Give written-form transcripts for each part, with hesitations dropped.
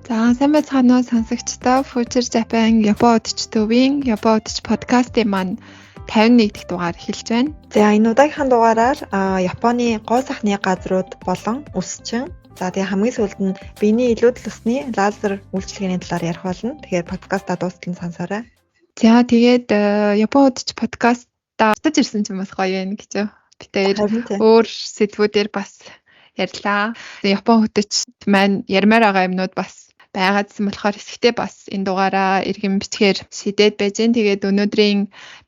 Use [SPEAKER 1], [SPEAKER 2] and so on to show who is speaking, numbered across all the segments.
[SPEAKER 1] За, сайн байцгаана уу, сонсогчдоо. Future Japan Япон үдч төвийн Япон үдч подкастын маань 51 дахь дугаар эхэлж байна.
[SPEAKER 2] За, энэ удаагийнхаа дугаараар Японы гоо сайхны газрууд болон үсчин. За, тэгээ хамгийн сүүлд нь биений илүүдэл усны лазер үйлчилгээний талаар ярих болно. Тэгэхээр подкастаа дуустал нь сонсоорой.
[SPEAKER 1] За, тэгээд Япон үдч подкастаа устж ирсэн чинь бас гоё юм гэж. Бид хоёр өөр сэдвүүдээр бас ярьлаа. Япон хөтөч маань ярмаар байгаа юмнууд бас байгаадсан болохоор хэсэгтээ бас энэ дугаараа эргэн бичгээр шидээд байж гэн. Тэгээд өнөөдрийн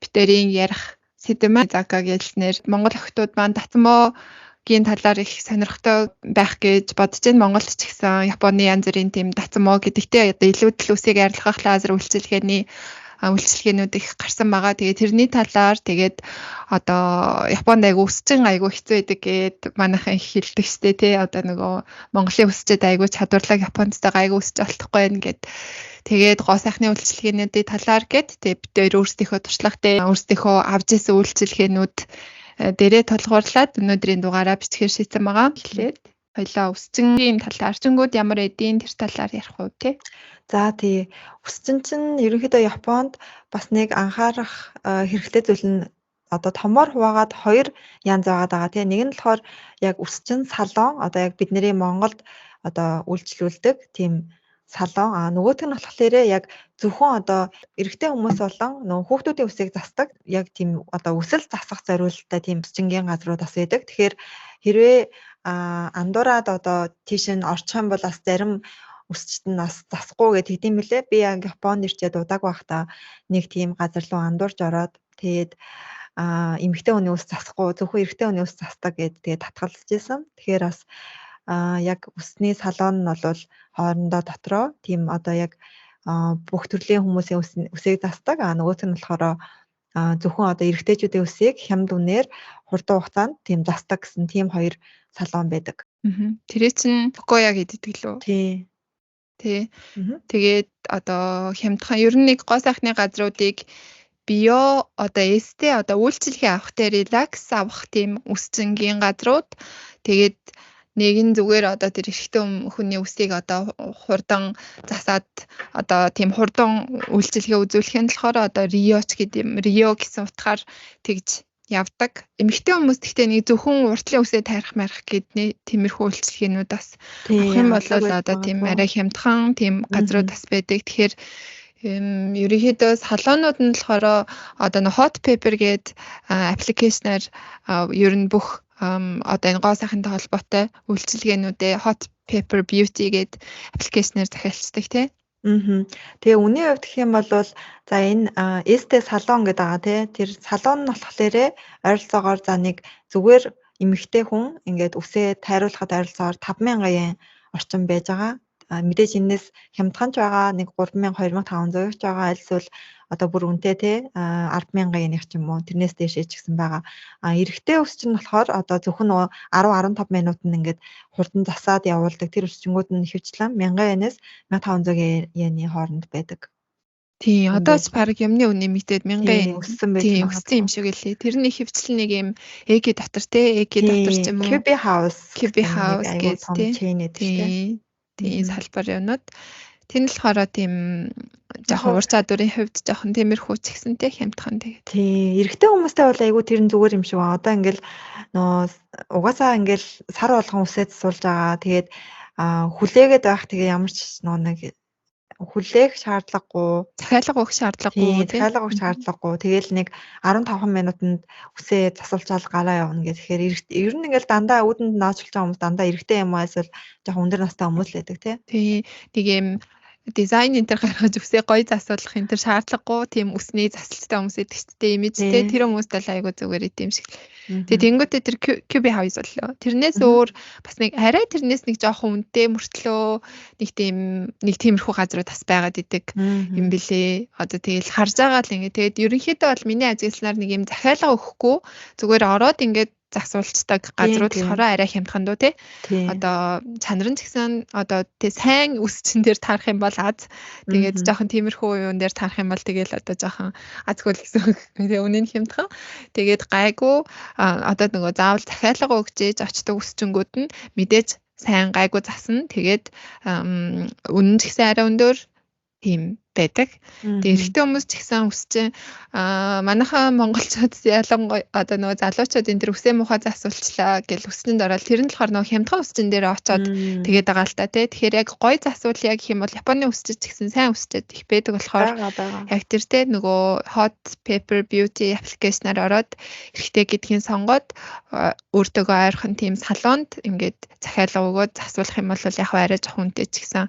[SPEAKER 1] бид хоёрын ярих сэдэв маань Закаг хэлснээр Монгол охтууд маань дацмогийн талаар их сонирхтой байх гэж бодож байна. Монголд ч гэсэн Японы янз бүрийн тийм дацмо гэдэгтээ одоо илүүдэл үсийг арилгах лазер үйлчилгээний үйлчилгээнүүд их гарсан байгаа. Тэгээд тэрний талаар, тэгээд одоо Японд айгу өсчин айгу хэцүү байдаг гэд манайхан их хэлдэг штэ, тий. Одоо нөгөө Монголын өсчид айгу чадварлаг, Япондтайгаа айгу өсч олдохгүй байна гэд. Тэгээд гоо сайхны үйлчилгээнүүдийн талаар гэд, тэгээд бид хоёр өөрсдийнхөө туршлагатай, өөрсдийнхөө авч ирсэн үйлчилгээнүүд дээрээ тулгуурлаад өнөөдрийн дугаараа бичгээр шийдсэн байгаа. Эхлээд хоёлоо өсчингийн талаар, өсчингүүд ямар эдийн тэр талаар ярих уу, тий?
[SPEAKER 2] За, тий. Өсчин чинь ерөнхийдөө Японд бас нэг анхаарах хэрэгтэй зүйл нь одоо томоор хуваагаад хоёр янз байгаад байгаа, тий. Нэг нь болохоор яг өсчин салон, одоо яг бидний Монголд одоо үйлчлүүлдэг тийм салон. А нөгөөх нь болохоор яг зөвхөн одоо эрэгтэй хүмүүс болон нөгөө хүүхдүүдийн үсийг засдаг яг тийм одоо үсэл засах зориулттай тийм өсчингийн газрууд бас байдаг. Тэгэхээр хэрвээ андуураад одоо тийш нь орчих юм бол бас зарим өсчт нь бас засахгүй гэж тэгдэм билээ. Би яг Японд ирчээд удааг байхдаа нэг тийм газар руу андуурч ороод, тэгээд эмэгтэй хүний үс засахгүй, зөвхөн эрэгтэй хүний үс застаг гэд тэгээд татгалзаж исэн. Тэгэхээр бас яг үсний салон нь бол хоорондоо дотроо тийм одоо яг бүх төрлийн хүмүүсийн үсийг застаг. А нөгөөх нь болохоор зөвхөн одоо эрэгтэйчүүдийн үсийг хямд үнээр хурдан хугацаанд тийм застаг гэсэн тийм хоёр салон байдаг.
[SPEAKER 1] Тэр чинь Фукуя гэдэг лүү?
[SPEAKER 2] Тий.
[SPEAKER 1] Тий. Тэгээд одоо хямдхан ер нь нэг гоо сайхны газруудыг био одоо эсте одоо үйлчилгээ авах те, релакс авах тийм үсчингийн газрууд, тэгээд нэг нь зүгээр одоо тэр эрэгтэй хүний үсийг одоо хурдан засаад одоо тийм хурдан үйлчилгээ үзүүлэх нь болохоор одоо Риоч гэдэг юм, Рио гэсэн утгаар тэгж явдаг. Эмэгтэй хүмүүс гэхдээ нэг зөвхөн уртлын үсээ тайрах марих гэдний тиймэрхүү үйлчилгээнүүд бас авах юм бол одоо тийм арай хямдхан тийм газрууд бас байдаг. Тэгэхээр ерөнхийдөө салонууд нь болохоор одоо нэг Hot Pepper гээд application аар ер нь бүх одоо энэ гоо сайхантай холбоотой үйлчилгээнүүдээ Hot Pepper Beauty гээд application аар захиалцдаг, тий.
[SPEAKER 2] Аа. Тэгээ үнийн хувьд гэх юм бол за энэ эсте салон гэдэг байгаа, тий. Тэр салон нь болохоор ойролцоогоор за нэг зүгээр эмэгтэй хүн ингээд үсээ тайруулахад ойролцоогоор 5000 yen орчим байж байгаа. Мэдээж энэс хямдхан ч байгаа, нэг 3000, 2500 ч байгаа, аль эсвэл одоо бүр үнэтэй те 100000 yen-ых ч юм уу, тэрнээс дээшээ ч гэсэн байгаа. А эрэгтэй өсч нь болохоор одоо зөвхөн нөгөө 10 15 минутанд ингээд хурдан засаад явуулдаг тэр өсчингүүд нь ихэвчлэн 1000 yen-ээс 1500 yen-ийн хооронд байдаг.
[SPEAKER 1] Тийм, одоо ч баг юмны үн нэмэгдээд 1000 yen
[SPEAKER 2] өссөн байж
[SPEAKER 1] тийм өссөн юм шиг үлээ. Тэрний хөвчлэн нэг юм Эги дотор те, Эги дотор ч юм уу.
[SPEAKER 2] QB House.
[SPEAKER 1] QB House гэж
[SPEAKER 2] те.
[SPEAKER 1] Тийм, салбар юмнууд. Тэр нь болохоор тийм жоохон ур чадварын хувьд жоохон тиймэрхүү ч гэсэн те, хямдхан тэгээд.
[SPEAKER 2] Тийм, эрэгтэй хүмүүстэй бол айгүй тэр нь зүгээр юм шиг байна. Одоо ингээл нөө угаасаа ингээл сар болгон үсээ засуулж байгаа. Тэгээд хүлээгээд байх, тэгээ ямар ч нөө нэг хүлээх шаардлагагүй.
[SPEAKER 1] Захиалга өгөх шаардлагагүй.
[SPEAKER 2] Тийм, захиалга өгөх шаардлагагүй. Тэгээл нэг 15 минутанд үсээ засуулчаал гараа явна гэх. Тэгэхээр ер нь ингээл дандаа үүдэнд ноочулж байгаа хүмүүс дандаа эрэгтэй юм аа эсвэл жоохон өндөр настай хүмүүс л байдаг, тий.
[SPEAKER 1] Тийм. Нэг юм дизайн энэ төр гаргаж үсээ гоё засуулах энэ төр шаардлагагүй тийм үсний засалттай хүмүүс идэг ч тийм имижтэй, тэр хүмүүст л айгу зүгээр идэм шиг. Тэгээ тэнгуүтээ тэр QB House боллоо. Тэрнээс өөр бас нэг арай тэрнээс нэг жоохон үнэтэй мөртлөө нэг тийм нэг тиймэрхүү газрууд бас байгаад идэг юм бэлээ. Одоо тэгэл харж байгаа л ингэ. Тэгээд ерөнхийдөө бол миний ажигласнаар нэг юм захиалга өгөхгүй зүгээр ороод ингээд засуулцдаг газрууд болохоор арай хямдхан дөө, тий. Одоо чанар нь ч гэсэн одоо тий сайн үсчин дээр таарах юм бол аз. Тэгээд жоохон тиймэрхүү юун дээр таарах юм бол тэгэл одоо жоохон азгүй л гэсэн үг. Тэгээ үнэн хямдхан. Тэгээд гайгүй одоо нөгөө заавал захиалга өгч ээж очдог үсчингүүд нь мэдээж Сайн гайгүй засна. Тэгээд үнэн ч гэсэн арай өндөр тийм байдаг. Тэгээ эрэгтэй хүмүүс ч гэсэн үсчин манайхан монголчууд ялангуяа одоо нөгөө залуучууд энэ төр үсээ муухай засуулчлаа гэл үсчэнд ороод тэр нь болохоор нөгөө хямдхан үсчин дээр очоод тэгээд байгаа л та тий. Тэгэхээр яг гой засуулъя гэх юм бол Японы үсчид ч гэсэн сайн үсчид их байдаг болохоор яг тэр тий нөгөө hot pepper beauty аппликейшнаар ороод эрэгтэй гэдгийг сонгоод өөртөөгөө ойрхон тийм салонд ингээд захиалга өгөөд засуулах юм бол яг арай жоохон үнэтэй ч гэсэн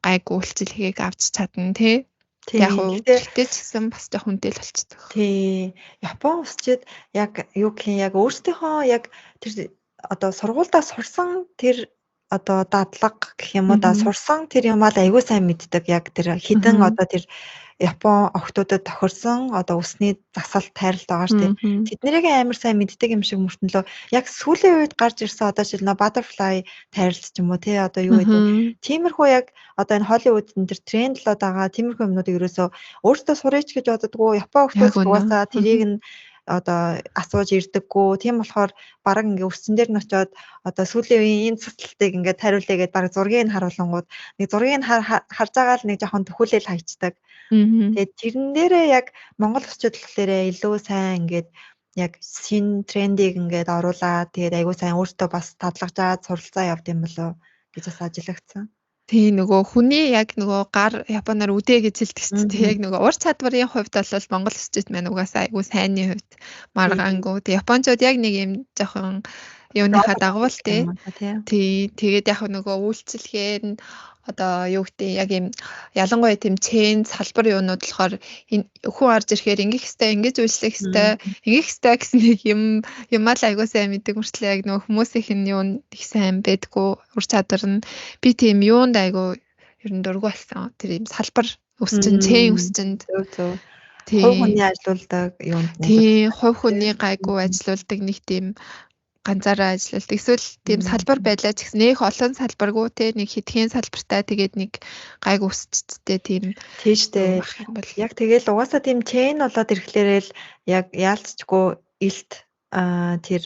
[SPEAKER 1] гайгүй үйлчилгээг авч чадна тий. Яг гэхдээ ч гэсэн бас жоохон үнэтэй л болчихдог.
[SPEAKER 2] Тий. Япон үсчид яг юу гэх юм яг өөрсдийнхөө яг тэр одоо сургуульдаа сурсан тэр одоо дадлага гэх юм уу да сурсан тэр юмаа л аягүй сайн мэддэг. Яг тэр хідэн одоо тэр Япон охтуудад тохирсон одоо үсний засал тайралт байгаа шүү дээ. Тэднэрийг амар сайн мэддэг юм шиг мөртөнлөө яг сүүлийн үед гарч ирсэн одоо жишээл нь butterfly тайралт ч юм уу тий одоо юу гэдэг. Тиймэрхүү яг одоо энэ Холливуд энэ төр трендлоод байгаа тиймэрхүү юмнуудыг ерөөсөө өөртөө сурыч гэж боддгоо. Япон охтууд угаасаа тэрийг нь одоо асууж ирдэггүй. Тийм болохоор бараг ингээ өссөн дээр нь очиод одоо сүүлийн үеийн энэ цэцлэлтийг ингээ тариулъя гэдээ бараг зургийг нь харуулангууд нэг зургийг нь харж байгаа л нэг жоохон төхүүлэл хайчдаг. Тэгээд тэрэн дээрээ яг Монгол өсчүүд болохоор илүү сайн ингээд яг шин трендийг ингээд оруулаад тэгээд айгүй сайн өөртөө бас тадлагжаад суралцаа явд юм болоо гэж бас ажиллагдсан.
[SPEAKER 1] Тий нөгөө хүний яг нөгөө гар Японоор үдэ гэж хэлдэг чинь тий яг нөгөө ур чадварын хувьд бол Монгол өсчүүд маань угаасаа айгүй сайнны хувьд маргаангүй. Тий Япончууд яг нэг юм жоохон юуныхаа дагуу л тий. Тий тэгээд яг нөгөө үйлчилгээ нь одоо юу гэдэг яг юм ялангуяа тийм чейн салбар юунууд болохоор энэ хүн орж ирэхээр ингэх хэвээр ингэж үйлчлэх хэвээр ингэх хэвээр гэсэн нэг юм юмаа л айгуу сайн мэддэг мөртлөө яг нөгөө хүмүүсийнх нь юу их сайн байдгүй ур чадвар нь би тийм юунд айгуу ер нь дургу болсон. Тэр юм салбар өсчин чейн өсчөнд
[SPEAKER 2] зөв. Хувь хүний ажилуулдаг юунд
[SPEAKER 1] тий хувь хүний гайгүй ажилуулдаг нэг тийм ганцаараа ажилладаг. Эсвэл тийм салбар байлаа ч гэсэн нэх олон салбаргүй те нэг хитгэн салбартай тэгээд нэг гайг өсчтэй тийм
[SPEAKER 2] тийм штэ. Яг тэгэл угаасаа тийм чейн болоод ирэхлээрэл яг яалцчгүй илт тэр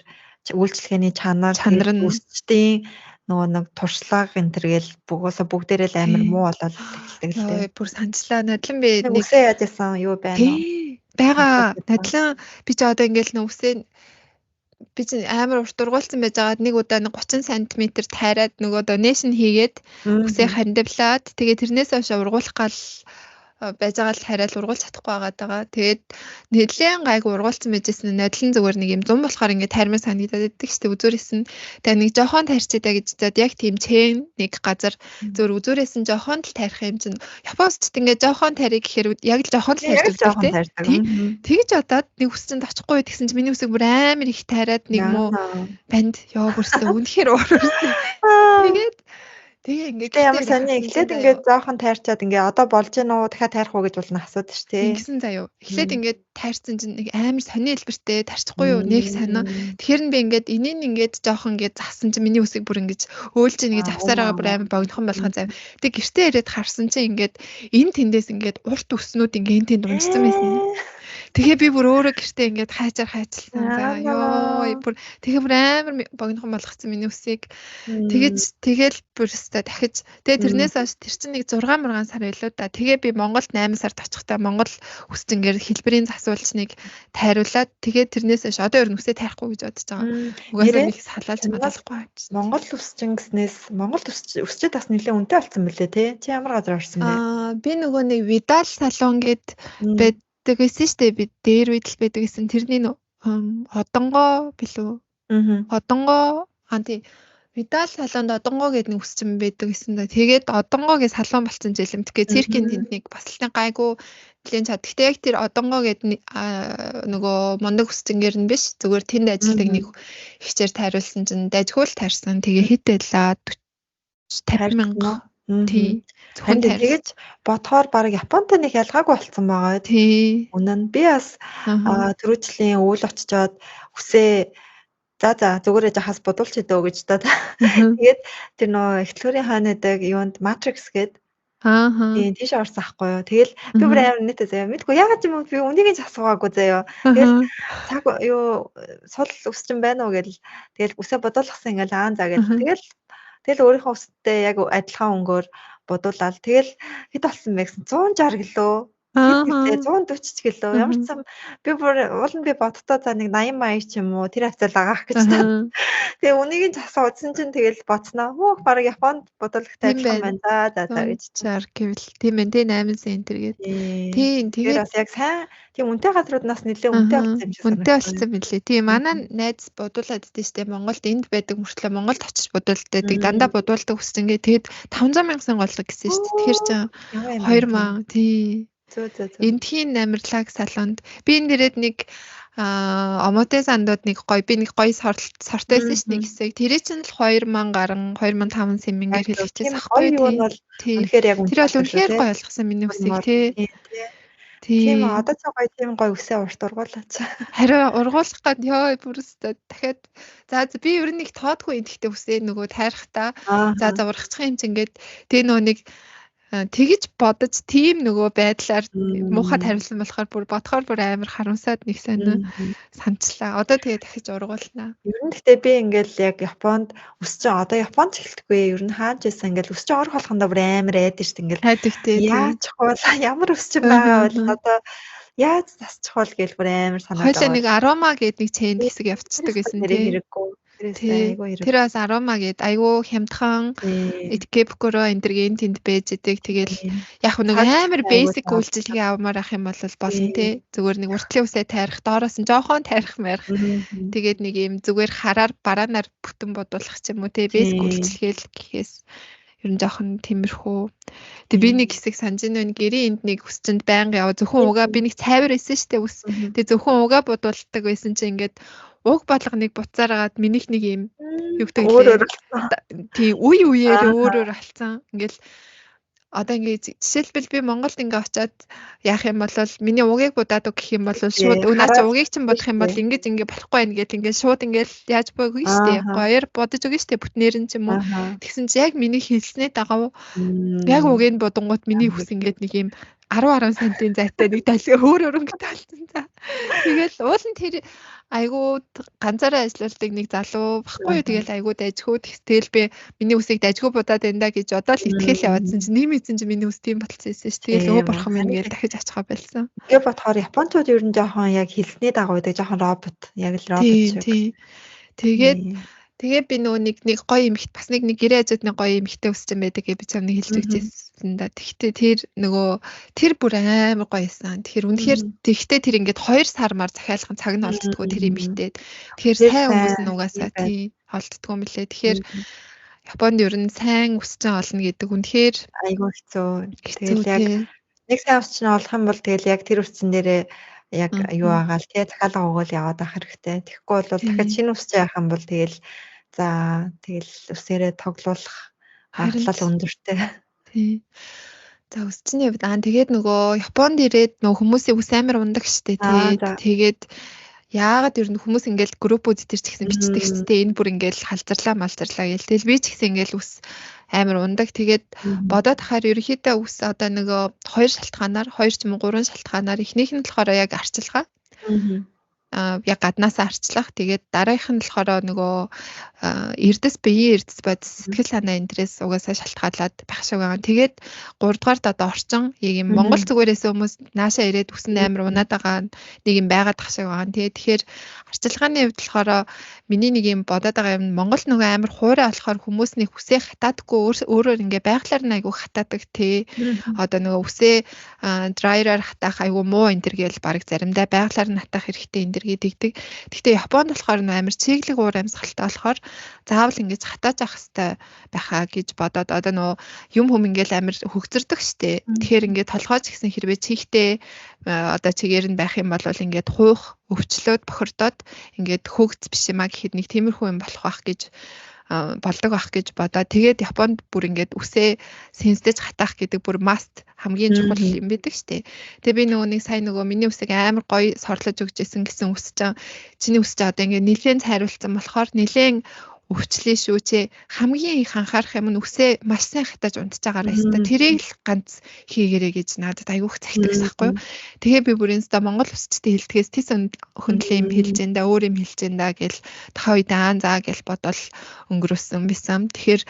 [SPEAKER 2] үйлчлэгээний чанар
[SPEAKER 1] нь
[SPEAKER 2] өсчдийн нөгөө нэг туршлага энэ төр гээл угаасаа бүгдээрээ л амар муу болоод эхэлдэг л дээ.
[SPEAKER 1] Бүр санчлаа. Нодлон би
[SPEAKER 2] нэг үсээ яаж ясан юу байна уу?
[SPEAKER 1] Байгаа. Нодлон би ч одоо ингээл нөө үсээ би чинь амар урт ургуулсан байж байгаад нэг удаа нэг 30 см тайраад нөгөө донешн хийгээд үсээ хандивлаад тэгээ тэрнээс хойш ургуулах гал байж байгаа л хараал ургуулж чадахгүй байгаад байгаа. Тэгээд нэлээд гайгүй ургуулсан байжсэн нодлон зүгээр нэг юм зум болохоор ингээд тайрмаар санагдаад байдаг шүү дээ үзүүрээс нь. Тэгээ нэг жохон тарьчиада гэж зад яг тийм чэн нэг газар зүгээр үзүүрээс нь жохон л тарих юм чинь Японцчд ингээд жохон тарих гэхээр яг л жохон л тарьж өгдөг тий. Тэгж бодоод нэг үсчэнд очихгүй тэгсэн чинь миний үсэг бүр амар их тайраад нэг муу банд ёо бүрсээ үнэхээр уурсан. Тэгээд тэгээ ингээд
[SPEAKER 2] ямар сони эхлээд ингээд жоохон тайрчаад ингээд одоо болж гин үү дахиад тайрах уу гэж болно асуудаг ш тий.
[SPEAKER 1] Ингэсэн заяо. Эхлээд ингээд тайрсан чинь нэг амар сони хэлбэртэй тарчихгүй юу нэг сонио. Тэгэхээр нь би ингээд энийг ингээд жоохон ингээд засан чинь миний үсэг бүр ингээд өөлж ийн гэж авсаар байгаа бүр амар богинохон болгон заяо. Тэг гэртээ ирээд харсан чинь ингээд энэ тэндээс ингээд урт өснүүд ингээд энэ тэнд унжсан байсан. Тэгээ би бүр өөрөө гэртээ ингээд хайчаар хайчилсан. За ёо бүр тэгээ бүр амар богинохон болгоцсон миний үсийг. Тэгэж тэгэл бүр өстой дахиж тэгээ тэрнээс хойш тэр чинь нэг 6 мургаан сар байлуу да. Тэгээ би Монголд 8 сард очихдаа Монгол үсчингээр хэлбэрийн засуулчныг тайруулаад тэгээ тэрнээс хойш одоо ер нь үсээ тайрахгүй гэж бодож байгаа. Угаасаа нэг салаалж мадаалахгүй.
[SPEAKER 2] Монгол үсчин гэснээс Монгол үсчид бас нэлээд үнэтэй болсон мөлий те. Чи ямар газар орсон бэ?
[SPEAKER 1] Аа би нөгөө нэг Видал салон гэд байдаг байсан шүү дээ. Би дээр үед л байдаг гэсэн. Тэрний одонгоо билүү? Одонгоо аа тий. Видал салонд одонгоо гэдэг нэг үсчин байдаг гэсэн да. Тэгээд одонгоо гэж салон болсон жил юм. Тэгэхээр циркийн тэнд нэг бас л нэг гайгүй нэлээд чад. Гэхдээ яг тэр одонгоо гэдэг нөгөө мундаг үсчингээр нь биш. Зүгээр тэнд ажилладаг нэг хичээр тайруулсан чинь дайжгүй л тайрсан. Тэгээ хэд байлаа? 40 50 мянга. Тий.
[SPEAKER 2] Зөвхөн тэгэж бодохоор баг Японтой нэг ялгаагүй болцсон байгаа.
[SPEAKER 1] Тий.
[SPEAKER 2] Үнэн нь би бас түрүү жилийн өвөл очичоод үсээ за зүгээрээ жахаас бодуулчих дөө гэж та. Тэгээд тэр нөө эхлүүрийн хаана байдаг юунд Matrix гээд
[SPEAKER 1] Аа.
[SPEAKER 2] Тийм тийш орсон ахгүй юу. Тэгэл би бүр амар нийтээ заяа. Мэдгүй яагаад юм би үнийг ч асуугаагүй заяа. Тэгэл цаг юу сул өсчин байна уу гэл тэгэл үсээ бодуулгасан ингээл аа за гэл. Тэгэл Тэгэл өөрийнхөө үстэй яг адилхан өнгөөр будуулаад тэгэл хэд болсон бэ гэсэн 160 гэлөө. Хэд 140 ч гэлөө. Ямар ч сан би бүр уул нь би боддоо за нэг 80 80 ч юм уу тэр хавцал агаах гэж та. Тэгээ үнийг нь асуусан чинь тэгэл бодсноо. Хөөх бараг Японд будуулагтай адилхан байна. За за за
[SPEAKER 1] гэж. 60 гэвэл тийм ээ тий 8 центр гээд. Тийм
[SPEAKER 2] тэгээд бас яг сайн тийм үнэтэй газрууднаас нэлээ үнэтэй болсон юм шиг
[SPEAKER 1] санагдав. Үнэтэй болсон мэлээ. Тийм манай найз будуулаад идэв штэ Монголд энд байдаг мөртлөө Монголд очиж будуулдаг. Дандаа будуулдаг хүсэж ингээд тэгээд 500 мянган голлоо гэсэн штэ. Тэгэхээр чи 2000 тий.
[SPEAKER 2] Зөө зөө зөө.
[SPEAKER 1] Эндхийн амирлаг салонд би энэ дээрээ нэг Омоте сандууд нэг гоё би нэг гоё сортой байсан ш нэг хэсэг. Тэр чинь л 2000 гарan 2500 сэмингээр хэлчихсэн
[SPEAKER 2] байхгүй юу бол үнэхээр яг
[SPEAKER 1] тэр бол үнэхээр гоё болгосон миний үсийг тий.
[SPEAKER 2] Тийм одоо ч гоё тийм гоё үсээ урт ургуулаач.
[SPEAKER 1] Харин ургуулах гад ёо бүр өстой дахиад за би ер нь нэг тоодгүй гэхдээ үсээ нөгөө тайрахтаа за за ургачих юм чи ингээд тэгээ нөгөө нэг тэгэж бодож тийм нөгөө байдлаар муухай хариулсан болохоор бүр бодохоор бүр амар харамсаад нэг сайн санчлаа. Одоо тэгээ дахиж ургуулнаа.
[SPEAKER 2] Ер нь гэхдээ би ингээл яг Японд өсч одоо Японд ч эхэлдэггүй. Ер нь хааж байсан ингээл өсч орох болгондоо бүр амар айд шүү дээ. Ингээл
[SPEAKER 1] айдаг тий.
[SPEAKER 2] Яаж чухал ямар өсч байгаа бол одоо яаж засчих бол гэл бүр амар санаад
[SPEAKER 1] байгаа. Хойлоо нэг арома гэдэг нэг чейнд хэсэг явцдаг гэсэн
[SPEAKER 2] тий. Хэрэггүй.
[SPEAKER 1] Тэр бас арома гээд айгүй хямдхан Икебукуро энэ төр энэ тэнд байж идэг. Тэгэл яг нэг амар basic үйлчилгээ авмаар ах юм бол болно тий. Зүгээр нэг уртлын үсээ тайрах, доороос нь жоохон тайрах марих. Тэгээд нэг юм зүгээр хараар бараанаар бүтэн бодуулах ч юм уу тий. Basic үйлчилгээ л гэхээс ер нь жоохон тиймэрхүү. Тэгээ би нэг хэсэг санаж байна. Гэрийн энд нэг хүсчэнд байнга яваа зөвхөн угаа би нэг цайвар байсан шүү дээ үс. Тэгээ зөвхөн угаа бодуулдаг байсан чинь ингээд уг болгоныг буцаараад минийх нэг юм юу гэдэг
[SPEAKER 2] лээ.
[SPEAKER 1] Тийм үе үеэр өөр өөр алцсан. Ингээл одоо ингээд жишээлбэл би Монголд ингээ очиад яах юм бол миний угийг будаад үг гэх юм бол шууд өнаа чи угийг чинь бодох юм бол ингэж ингээ болохгүй байх гэл ингээ шууд ингээл яаж боог штэ гоёор бодож өгнө штэ бүтнээр нь ч юм уу. Тэгсэн чи яг миний хэлснээ дагав яг угийг бодонгууд миний хүс ингээд нэг юм 10 10 сантийн зайтай нэг таль өөр өөр өнгөтэй болсон за. Тэгэл уул нь тэр айгуу ганцаараа ажилладаг нэг залуу баггүй юу тэгэл айгуу дайжгүй тэгэл би миний үсийг дайжгүй будаад байна да гэж бодоод итгэл яваадсан чинь нэмийдсэн чинь миний үс тийм болцсон байсан ш. Тэгэл өө бурхан минь гээл дахиж очихоо болсон.
[SPEAKER 2] Тэгээ бодохоор японочууд ер нь жоохон яг хэлсний дагуу байдаг жоохон робот яг л робот
[SPEAKER 1] шиг. Тэгээд тэгээ би нөгөө нэг гоё эмэгт бас нэг гэрээ ажууд нэг гоё эмэгтэй өссөн байдаг гэж би чам нэг хэлж өгчээсэн да. Тэгтээ тэр нөгөө тэр бүр амар гоё байсан. Тэгэхээр үнэхээр тэгтээ тэр ингээд 2 сар мар захиалган цаг нь олддгоо тэр эмэгтэй. Тэгэхээр сайн хүмүүс нь угаасаа тий олддгоо юм лээ. Тэгэхээр Японд ер нь сайн өссөн олно гэдэг үнэхээр
[SPEAKER 2] айгүй хэцүү. Тэгэл яг нэг сайн өсчин олох юм бол тэгэл яг тэр өсчин дээрээ яг юу агаал тий захиалга өгөөл яваад ах хэрэгтэй. Тэгэхгүй бол дахиад шинэ өсч яах юм бол тэгэл за тэгэл үсээрээ тоглуулах магадлал өндөртэй.
[SPEAKER 1] Тий. За өсчний хувьд тэгээд нөгөө Японд ирээд нөгөө хүмүүсийн үс амар ундаг штэ тий. Тэгээд яагаад ер нь хүмүүс ингээл группүүд дээр ч гэсэн бичдэг штэ энэ бүр ингээл халзарлаа малзарлаа гээл. Тэгэл би ч гэсэн ингээл үс амар ундаг. Тэгээд бодоод хахаар ерөнхийдөө үс одоо нөгөө хоёр шалтгаанаар, хоёр ч юм уу гурван шалтгаанаар эхнийх нь болохоор яг арчилгаа. Яг гаднаасаа арчлах. Тэгээд дараагийнх нь болохоор нөгөө эрдэс биеийн эрдэс бодис сэтгэл санаа энтрээс угаасаа шалтгаалаад байх шиг байгаа. Тэгээд гуравдугаарт одоо орчин яг юм Монгол зүгээрээс хүмүүс наашаа ирээд үсэн амар унаад байгаа нэг юм байгаад тах шиг байгаа. Тэгээд тэгэхээр арчилгааны хувьд болохоор миний нэг юм бодоод байгаа юм Монгол нөгөө амар хуурай болохоор хүмүүс нэг үсээ хатаадаггүй өөрөөр ингээ байглаар нь айгүй хатаадаг тий. Одоо нөгөө үсээ драйераар хатаах айгүй муу энэ төр гээл баг заримдаа байглаар нь хатаах хэрэгтэй энэ төр гэдэг. Гэхдээ Японд болохоор нөө амар чиглэг уур амьсгалтай болохоор заавал ингэж хатааж авах хэрэгтэй байхаа гэж бодоод одоо нөө юм хүм ингээл амар хөгцөрдөг штэ. Тэгэхээр ингээд толгойч гэсэн хэрвээ чигтэй одоо чигээр нь байх юм бол ингээд хуух өвчлөөд бохирдоод ингээд хөгц биш юм а гэхэд нэг тиймэрхүү юм болох байх гэж болдог байх гэж бодоод тэгээд Японд бүр ингээд үсээ сэнсдэж хатаах гэдэг бүр must хамгийн чухал юм байдаг штэ. Тэгээ би нөгөө нэг сайн нөгөө миний үсийг амар гоё сорлож өгч исэн гэсэн үс чинь чиний үс чинь одоо ингээд нэлээд цайруулсан болохоор нэлээд өвчлээ шүү чи хамгийн их анхаарах юм нь үсээ маш сайн хатаж унтж байгаарай өстой. Тэрийг л ганц хийгэрэй гэж надад айгүйх захидаг гэсэн байхгүй юу. Тэгээ би бүр инста Монгол үсчтэй хэлдгээс тэс хөндлөө юм хэлж энэ да өөр юм хэлж энэ да гэл тахаа үед аа заа гэл бодол өнгөрөөсөн байсан. Тэгэхээр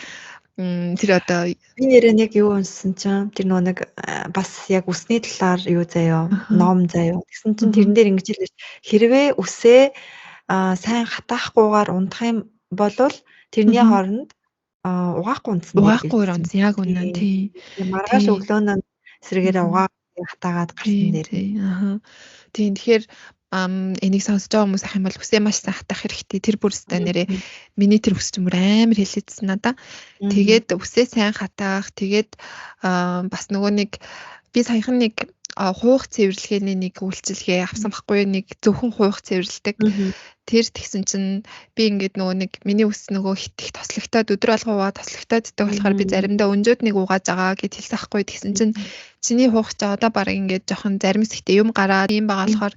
[SPEAKER 1] тэр одоо
[SPEAKER 2] би нэрээ нэг юу уншсан чинь тэр нөгөө нэг бас яг үсний талаар юу заяо ном заяо. Тэгсэн чинь тэрэн дээр ингэж хэлсэн хэрвээ үсээ сайн хатаахгүйгээр унтах юм болвол тэрний хооронд угаахгүй унтсан
[SPEAKER 1] угаахгүйгээр унтсан яг үнэн тий.
[SPEAKER 2] Маргааш өглөөнөө эсрэгээрээ угаа хатаагаад гарсан дээр.
[SPEAKER 1] Тийм тэгэхээр энийг сонсож байгаа хүмүүс ах юм бол үсээ маш сайн хатаах хэрэгтэй. Тэр бүр өстой нэрээ миний тэр үс чинь бүр амар хэлээдсэн надаа. Тэгээд үсээ сайн хатаах, тэгээд бас нөгөө нэг би саяхан нэг хуух цэвэрлэгээний нэг үйлчилгээ авсан байхгүй нэг зөвхөн хуух цэвэрлэдэг. Тэр тэгсэн чинь би ингээд нөгөө нэг миний үс нөгөө хит их тослогтоод өдөр алга угаа тослогтоод гэдэг болохоор би заримдаа өнжөөд нэг угааж байгаа гэд хэлсэн байхгүй. Тэгсэн чинь чиний хуух чи одоо бараг ингээд жоохон зарим хэсэгтээ юм гараад юм байгаа болохоор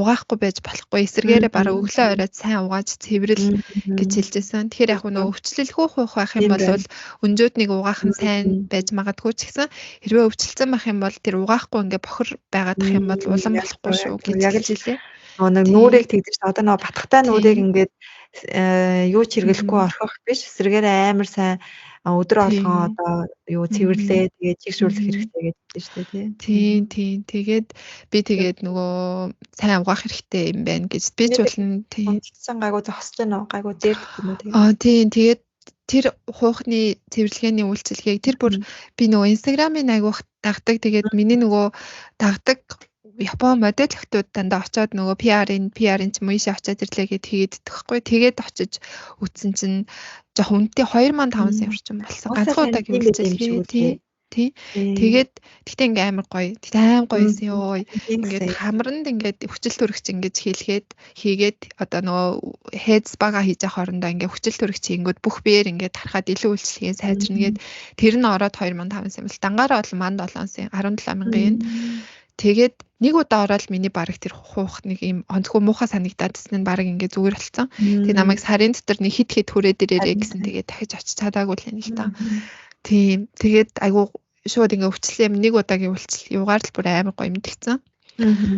[SPEAKER 1] угаахгүй байж болохгүй. Эсэргээрээ бараг өглөө оройд сайн угааж цэврэл гэж хэлжсэн. Тэгэхээр яг нөгөө өвчлөлгүй хуух байх юм бол өнжөөд нэг угаах нь сайн байж магадгүй ч гэсэн хэрвээ өвчлөлсөн байх юм бол тэр угаахгүй ингээд бохор байгаад ах юм бол улам болохгүй шүү гэж хэлжээ.
[SPEAKER 2] Нөгөө нэг нүрийг тэгдэж одоо нөгөө батхтай нүрийг ингээд юу ч хэрэглэхгүй орхих биш эсрэгээр амар сайн өдөр болгон одоо юу цэвэрлээ тэгээд чигшүүлэх хэрэгтэй гэж хэлсэн шүү дээ
[SPEAKER 1] тий. Тийм тийм. Тэгээд би тэгээд нөгөө сайн угаах хэрэгтэй юм байна гэж би ч болно
[SPEAKER 2] тий. Унтсан гайгүй зогсож байна уу? Гайгүй зээрдэг юм уу
[SPEAKER 1] тэгээд. Аа тийм тэгээд тэр хуухны цэвэрлэгээний үйлчилгээг тэр бүр би нөгөө Instagram-ын айгүйх дагдаг. Тэгээд миний нөгөө дагдаг Япон модель охтууд дандаа очиод нөгөө PR-ын ч юм уу ийшээ очиод ирлээ гэд хийгээд байхгүй. Тэгээд очиж үтсэн чинь жоох үнэтэй 2500 орчим болсон. Ганцхан удаагийн үйлчилгээ тий. Тий. Тэгээд тэгтээ ингээ амар гоё. Тэгтээ аим гоё байсан ёо. Ингээд хамранд ингээд хүчил төрөгч ингэж хийлгээд хийгээд одоо нөгөө head spa-га хийж явах хоорондоо ингээ хүчил төрөгч хийнгүүд бүх биеэр ингээд тархаад илүү үйлчилгээ сайжирна гээд тэр нь ороод 2500 юм л. Дангаараа бол манд 7 17000 yen. Тэгээд нэг удаа ороод миний бараг тэр хуух нэг юм онцгой муухай санагдаад тэсэн нь бараг ингээ зүгээр болцсон. Тэгээ намайг сарын дотор нэг хит хит хүрээд ирээрэй гэсэн тэгээд дахиж очиж чадаагүй л юм л та. Тийм. Тэгээд айгуу шууд ингээ өвчлээ юм нэг удаагийн үйлчлэл юугаар л бүр амар гоё мэдгцэн.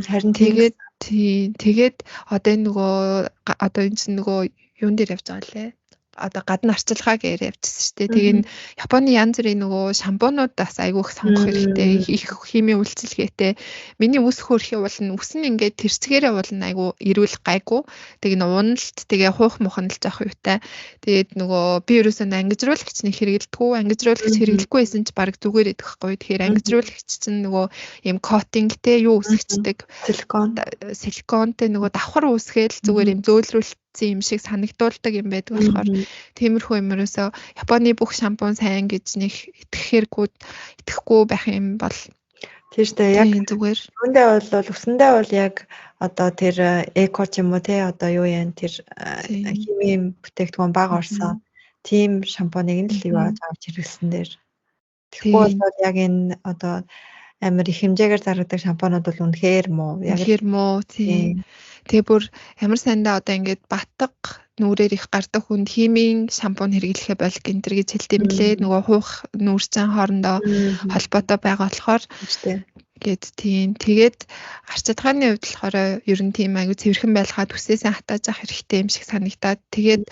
[SPEAKER 2] Харин
[SPEAKER 1] тэгээд тийм тэгээд одоо энэ нөгөө одоо энэ чинь нөгөө юун дээр явж байгаа лээ одоо гадна арчилгаа гэр явчихсан шүү дээ. Тэгээ энэ Японы янз бүрийн нөгөө шампунууд бас айгүйх сонгох хэрэгтэй. Их химийн үйлчилгээтэй. Миний үс хөөрхий уулна үс нь ингээд тэрцгээрээ уулна айгүй эрүүл гайгүй. Тэгээ нөө уналт тэгээ хуух мухан л жоох юутай. Тэгээд нөгөө би ерөөсөө ангижруулагч нэг хэрэгэлдэггүй. Ангижруулагч хэрэглэхгүй байсан ч баг зүгээр идэх байхгүй. Тэгэхээр ангижруулагч чинь нөгөө юм котингтэй юу үсгчдэг.
[SPEAKER 2] Силикон.
[SPEAKER 1] Силиконтэй нөгөө давхар үүсгээл зүгээр юм зөөлрүүлэлт юм шиг санагдуулдаг юм байдаг болохоор тиймэрхүү юм ерөөсөө Японы бүх шампунь сайн гэж нэг итгэхэргүй итгэхгүй байх юм бол
[SPEAKER 2] тийм шүү дээ яг
[SPEAKER 1] зүгээр.
[SPEAKER 2] Үүндээ бол өсөндөө бол яг одоо тэр эко ч юм уу те одоо юу яан тэр химийн бүтээгдэхүүн бага орсон тийм шампуныг нь л юу авч хэрэглэсэн дээр. Тэгэхгүй бол яг энэ одоо амар их хэмжээгээр заргадаг шампунууд бол үнэхээр муу.
[SPEAKER 1] Яг үнэхээр муу тийм. Тэгээ бүр ямар сайндаа одоо ингээд батга нүрээр их гардаг хүнд химийн шампунь хэрэглэхэ бол гэнтэр гэж хэлдэм блээ. Нөгөө хуух нүүрчин хоорондоо холбоотой байгаа болохоор гээд тийм. Тэгээд арчилгааны хувьд болохоор ер нь тийм аягүй цэвэрхэн байлгаад үсээсээ хатааж авах хэрэгтэй юм шиг санагдаад тэгээд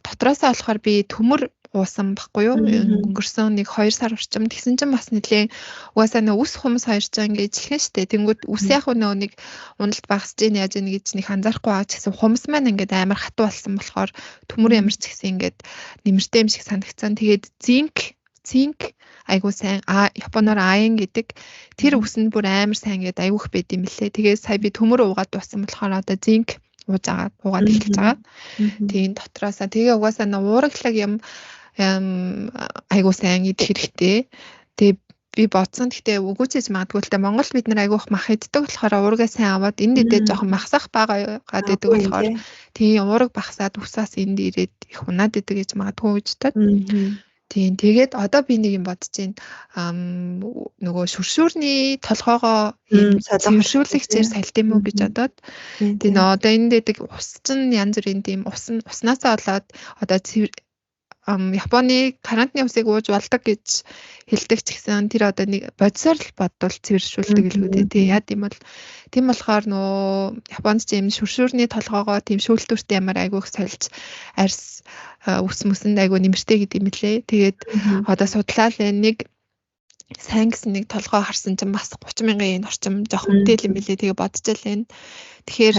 [SPEAKER 1] дотроосоо болохоор би төмөр уусан баггүй юу? Өнгөрсөн нэг 2 сар орчим. Тэгсэн чинь бас нэлээд угаасаа нөө үс хумс хоёр чинь ингээд ижилхэн штэ. Тэнгүүд үс яг нөө нэг уналт багасж ийн яаж ийн гэж нэг анзаарахгүй байгаа ч гэсэн хумс маань ингээд амар хатуу болсон болохоор төмөр ямар ч гэсэн ингээд нэмэртэй юм шиг санагцсан. Тэгээд зинк айгуу сайн Японоор аян гэдэг тэр үс нь бүр амар сайн ингээд айгүйх байд юм лээ. Тэгээд сая би төмөр уугаад дууссан болохоор одоо зинк ууж байгаа уугаад эхэлж байгаа. Тийм дотроосаа тэгээ угаасаа нөө уураглаг юм айгуу сайн идэх хэрэгтэй. Тэгээ би бодсон. Гэхдээ үгүй ч гэж магадгүй л дээ. Монгол бид нар айгүйх мах иддэг болохоор уургаа сайн аваад энд идээ жоохон махсах байгаа гад идэг болохоор тийм уураг багасаад үсээс энд ирээд их унаад идэг гэж магадгүй гэж тод. Тийм тэгээд одоо би нэг юм бодож байна. Нөгөө шүршүүрний толгоогоо ийм цэвэршүүлэгчээр салд юм уу гэж бодоод. Тийм нөө одоо энд дэдэг ус чинь янз бүрийн тийм ус нь уснаасаа болоод одоо цэвэр Японы карантины усыг ууж болдог гэж хэлдэг ч гэсэн тэр одоо нэг бодисоор л бодвол цэвэршүүлдэг гэлгүй дээ. Тий, яад юм бол тийм болохоор нөө Японд ч юм шүршүүрний толгоогоо тийм шүүлтүүртэй ямар айгүйх сольж арьс үс мөсөнд айгүй нэмэртэй гэдэг юм лээ. Тэгээд одоо судлаа л нэг сайн гэсэн нэг толгой харсан чинь бас 30 мянган орчим жоох үнэтэй юм билээ. Тэгээ бодчихол байна. Тэгэхээр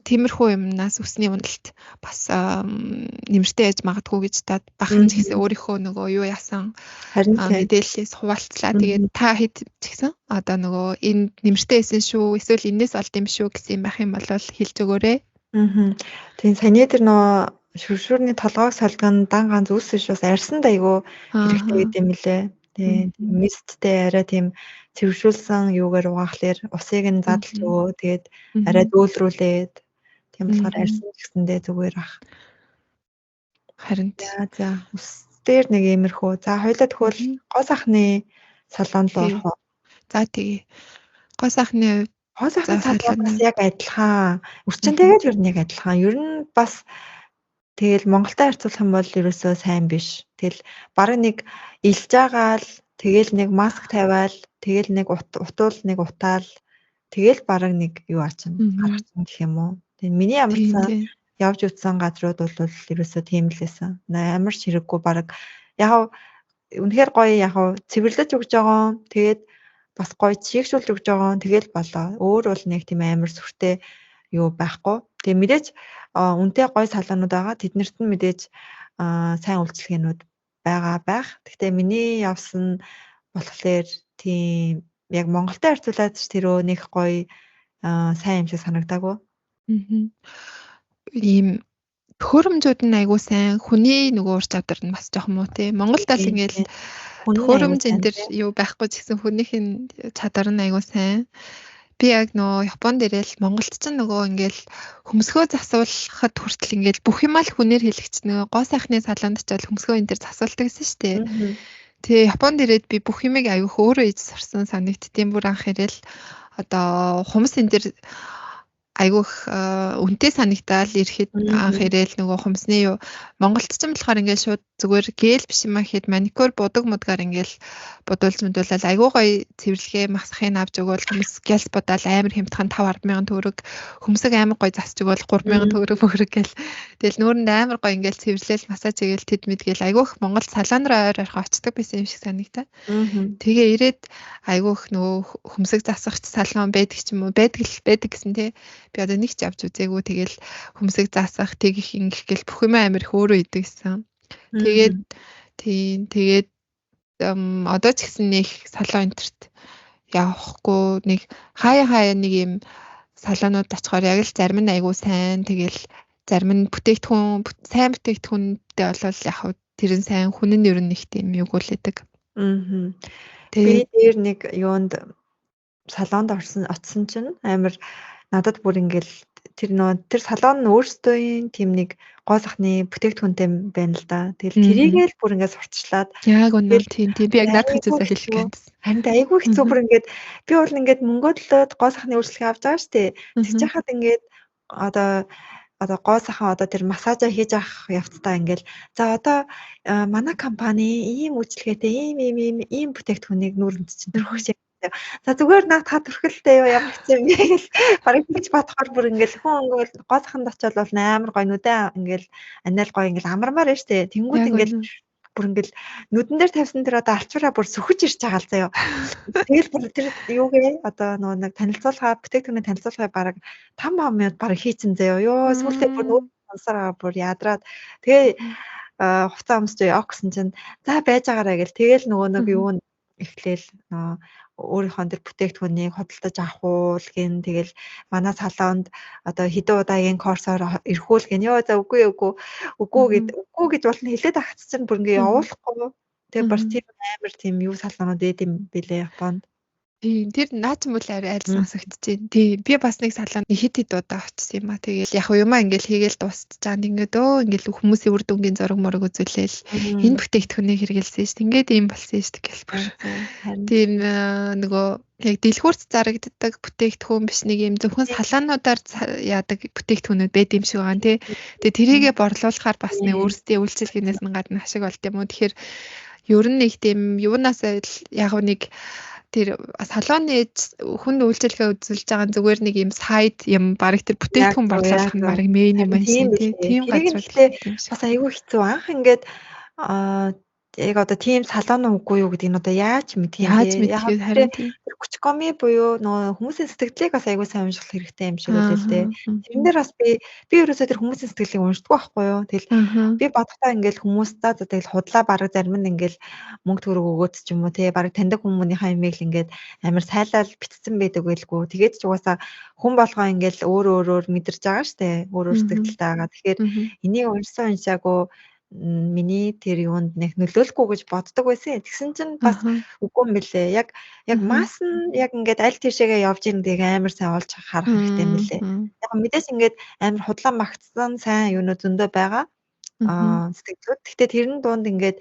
[SPEAKER 1] тиймэрхүү юмнаас үсний уналт бас нэмэртэй яж магадгүй гэж таад бахан ч гэсэн өөрийнхөө нөгөө юу яасан мэдээллээс хуваалцлаа. Тэгээд та хэд ч гэсэн одоо нөгөө энэ нэмэртэй байсан шүү, эсвэл энэс олд юм шүү гэсэн юм байх юм бол хэлж өгөөрэй.
[SPEAKER 2] Тийм, саяны тэр нөгөө шүршүүрний толгойг сольдог нь дан ганц үс биш, бас арьсанд айгүй хэрэгтэй гэдэг юм лээ. Тийм, мисттэй арай тийм цэвэршүүлсэн юугаар угаахлаар усыг нь задлж өгөө. Тэгээд арай дөөлрүүлээд тийм болохоор арьсан гэсэндээ зүгээр ах.
[SPEAKER 1] Харин
[SPEAKER 2] за ус дээр нэг иймэрхүү. За хоёлаа тэгвэл гоо сайхны салонд руу орох уу?
[SPEAKER 1] За тэгье. Гоо сайхны хувьд
[SPEAKER 2] гоо сайхны салон бас яг адилхан. Үрчинтэйгээ л ер нь яг адилхан. Ер нь бас тэгэл Монголтой харьцуулах юм бол ерөөсөө сайн биш. Тэгэл бараг нэг илж байгаа л тэгэл нэг маск тавиал тэгэл нэг утуул нэг утаал тэгэл бараг нэг юу ачин гаргачин гэх юм уу. Тэгээ миний ямарсан явж үтсэн газрууд бол ерөөсөө тийм л байсан. Амар ч хэрэггүй бараг яг үнэхээр гоё яг цэвэрлэж өгж байгаа. Тэгээд бас гоё чигшүүлж өгж байгаа. Тэгэл болоо. Өөр бол нэг тийм амар сүртэй юу байхгүй. Тэгээ мэдээж үнэтэй гоё салонууд байгаа. Тэднэрт нь мэдээж сайн үйлчилгээнүүд байгаа байх. Гэхдээ миний явсан болохоор тийм яг Монголтой харьцуулаад ч тэрөө нэг гоё сайн юм шиг санагдаагүй.
[SPEAKER 1] Ийм төхөөрөмжүүд нь айгүй сайн. Хүний нөгөө ур чадвар нь бас жоохон муу тий. Монголд л ингээл төхөөрөмж энэ төр юу байхгүй ч гэсэн хүнийх нь чадвар нь айгүй сайн. Би яг нөгөө Японд ирээл Монголд ч нөгөө ингээл хөмсгөө засуулахад хүртэл ингээл бүх юмаа л хүнээр хэлэгч нөгөө гоо сайхны салонд ч бол хөмсгөө энэ төр засуулдаг гэсэн шүү дээ. Тэгээ Японд ирээд би бүх юмыг аюух өөрөө хийж сурсан санагдтiin. Бүр анх ирээл одоо хумс энэ төр айгүйх үнэтэй санагдаал ирэхэд анх ирээл нөгөө хумсны юу Монголд ч юм болохоор ингээл шууд зүгээр гел биш юм а гэхэд маникюр будаг мудгаар ингээл будуулж мэдүүлэл айгүй гоё цэвэрлэгээ масхыг авч өгөөл хумс гялс будаал амар хямдхан 5 10 мянган төгрөг, хөмсөг амар гоё засч өгөөл 3 мянган төгрөг мөгрөг гэл тэгэл нүүрэнд амар гоё ингээл цэвэрлээл массаж хийгээл тэд мэдгээл айгүйх Монгол салон руу ойр ойрхон очдог байсан юм шиг санагдаа. Тэгээ ирээд айгүйх нөгөө хөмсөг засахч салон байдаг ч юм уу байдаг л байдаг гэсэн тий. Би одоо нэг ч авч үзээгүй. Тэгэл хөмсөг засах тэгих ингэх гэл бүх юм амар их өөрөө идэг гэсэн. Тэгээд тийм тэгээд одоо ч гэсэн нэг салон энтерт явахгүй нэг хаяа хаяа нэг юм салонууд очихоор яг л зарим нь айгүй сайн, тэгэл зарим нь бүтээгдэхүүн сайн бүтээгдэхүүнтэй болвол яг тэр нь сайн, хүн нь ер нь нэг тийм юугүүлэдэг.
[SPEAKER 2] Би дээр нэг юунд салонд орсон очсон чинь амар надад бүр ингээл тэр нөө тэр салон нь өөрсдөө тийм нэг гоо сахны бүтээгдэхүүнтэй байна л да. Тэгэл тэрийгээ л бүр ингээд сурталчлаад
[SPEAKER 1] яг үнэ тийм тийм би яг наадах хэцүү хэлэх гээд.
[SPEAKER 2] Харин айгүй хэцүү бүр ингээд би бол ингээд мөнгөө төлөөд гоо сахны үйлчлэгээ авч байгаа шүү дээ. Тэгж яхад ингээд одоо гоо сайхан одоо тэр массажаа хийж авах явцдаа ингээл за одоо манай компани ийм үйлчлэгээтэй ийм ийм ийм ийм бүтээгдэхүүнийг нүүрэнд чинь төрөх. За зүгээр наад та төрхөлтэй юу ямар хэцүү юм бэ гэл бараг тэгж бодохоор бүр ингээл хүн ингээл гоо саханд очиод бол амар гоё нүдэ ингээл анаал гоё ингээл амармаар байна штэ. Тэнгүүд ингээл бүр ингээл нүдэн дээр тавьсан тэр одоо алчуураа бүр сөхөж ирж байгаа л заяа. Тэгэл бүр тэр юугээ одоо нөгөө нэг танилцуулга бүтээгдэхүүний танилцуулгыг бараг 5 минут бараг хийцэн заяа. Ёо сүүлдээ бүр нүүд сонсороо бүр ядраад тэгээ хувцас өмсч явах гэсэн чинь за байж байгаарай гэл тэгэл нөгөө нэг юу эхлээл нөгөө өөрийнхөө тэр бүтээгдэхүүнийг худалдаж авах уу гин тэгэл манай салонд одоо хэдэн удаагийн курсоор эрхүүл гин ёо за үгүй үгүй үгүй гэд үгүй гэж болно хэлээд ахц чинь бүр ингээ явуулахгүй. Тэгээ бас тийм амар тийм юу салонууд ээд юм бэлээ Японд.
[SPEAKER 1] Тийм, тэр наа ч юм бол арай аль сонсогдож байна. Тийм, би бас нэг салон хэд хэд удаа очсон юм а. Тэгээл яг юмаа ингээл хийгээл дуусчихаа. Ингээд ингээл хүмүүсийн үр дүнгийн зураг мураг үзүүлээл энэ бүтээгдэхүүнийг хэрэгэлсэн шүү дээ. Ингээд ийм болсон шүү дээ гэл бүр. Тийм нөгөө яг дэлгүүрт зарагддаг бүтээгдэхүүн биш нэг юм зөвхөн салонуудаар яадаг бүтээгдэхүүнүүд байд юм шиг байгаа тий. Тэгээ тэрийгэ борлуулахаар бас нэг өөрсдийн үйлчилгээнээс нь гадна ашиг болд юм уу. Тэгэхээр ер нь нэг тийм юунаас яг нэг тэр салоны хүн үйлчилгээ үзүүлж байгаа зүгээр нэг юм сайд юм бараг тэр бүтээгдэхүүн борлуулах нь бараг мейн юм байна
[SPEAKER 2] тий. Тийм газар бас айгүй хэцүү. Анх ингээд яг одоо тийм салон үгүй юу гэдгийг нь одоо яаж мэдх юм
[SPEAKER 1] яаж мэдх вэ харин
[SPEAKER 2] тэр хүчкоми буюу нөгөө хүмүүсийн сэтгэлдлийг бас айгүй сайн унших хэрэгтэй юм шиг байлээ л дээ. Тэрэн дээр бас би ерөөсөө тэр хүмүүсийн сэтгэлийг уншдаггүй байхгүй юу. Тэгэл би бодохдоо ингээл хүмүүс за тэгэл худлаа бараг зарим нь ингээл мөнгө төгрөг өгөөд ч юм уу те бараг таньдаг хүмүүнийхээ имийг л ингээд амар сайлал битцсэн байдаг байлгүй. Тэгээд ч угаасаа хүн болгоо ингээл өөр өөрөөр мэдэрч байгаа штэ. Өөр өөр сэтгэлдэлтэй байгаа. Тэгэхээр энийг уншсан уншаагүй миний тэр юунд нэг нөлөөлөхгүй гэж боддог байсан. Тэгсэн чинь бас үгүй юм бэлээ. Яг масс нь яг ингээд аль тийшээгээ явж ийн гэдгийг амар сайн олж харах хэрэгтэй юм бэлээ. Яг мэдээж ингээд амар худлаа магтсан сайн юунууд зөндөө байгаа. Сэтгэлдлүүд. Гэхдээ тэрэн дунд ингээд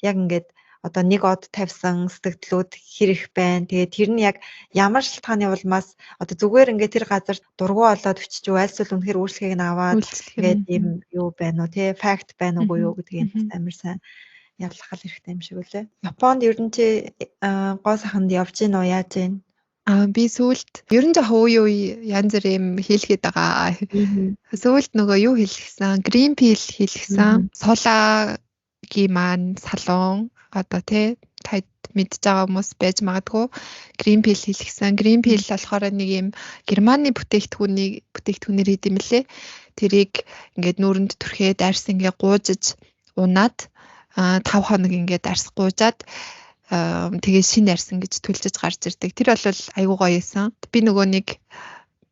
[SPEAKER 2] яг ингээд одоо нэг од тавьсан сэтгэлдлүүд хэр их байна. Тэгээд тэр нь яг ямар шалтгааны улмаас одоо зүгээр ингээд тэр газар дургу олоод өччих үү, альсвал үнэхээр үйлчлэгийг нь аваад ингээд ийм юу байна уу, тий, факт байна уугүй юу гэдгийг амар сайн ялгах хэрэгтэй юм шиг үлээ. Японд ер нь чи гоо сайханд явж гин үү, яаж гин?
[SPEAKER 1] Би сүүлд ер нь жоохон үе үе янз бүр юм хийлгээд байгаа. Сүүлд нөгөө юу хийлгэсэн? Green peel хийлгэсэн. Сулагийн маань салон одоо тий таад мэдж байгаа хүмүүс байж магадгүй Green Peel хийлгэсэн. Green Peel болохоор нэг юм Германы бүтээгдэхүүнээр хийд юм лээ. Тэрийг ингээд нүүрэнд түрхээд арьс ингээд гуужиж унаад 5 хоног ингээд арьс гуужаад тэгээ шинэ арьс ингэж төлжиж гарч ирдэг. Тэр бол айгуу гоё байсан. Би нөгөө нэг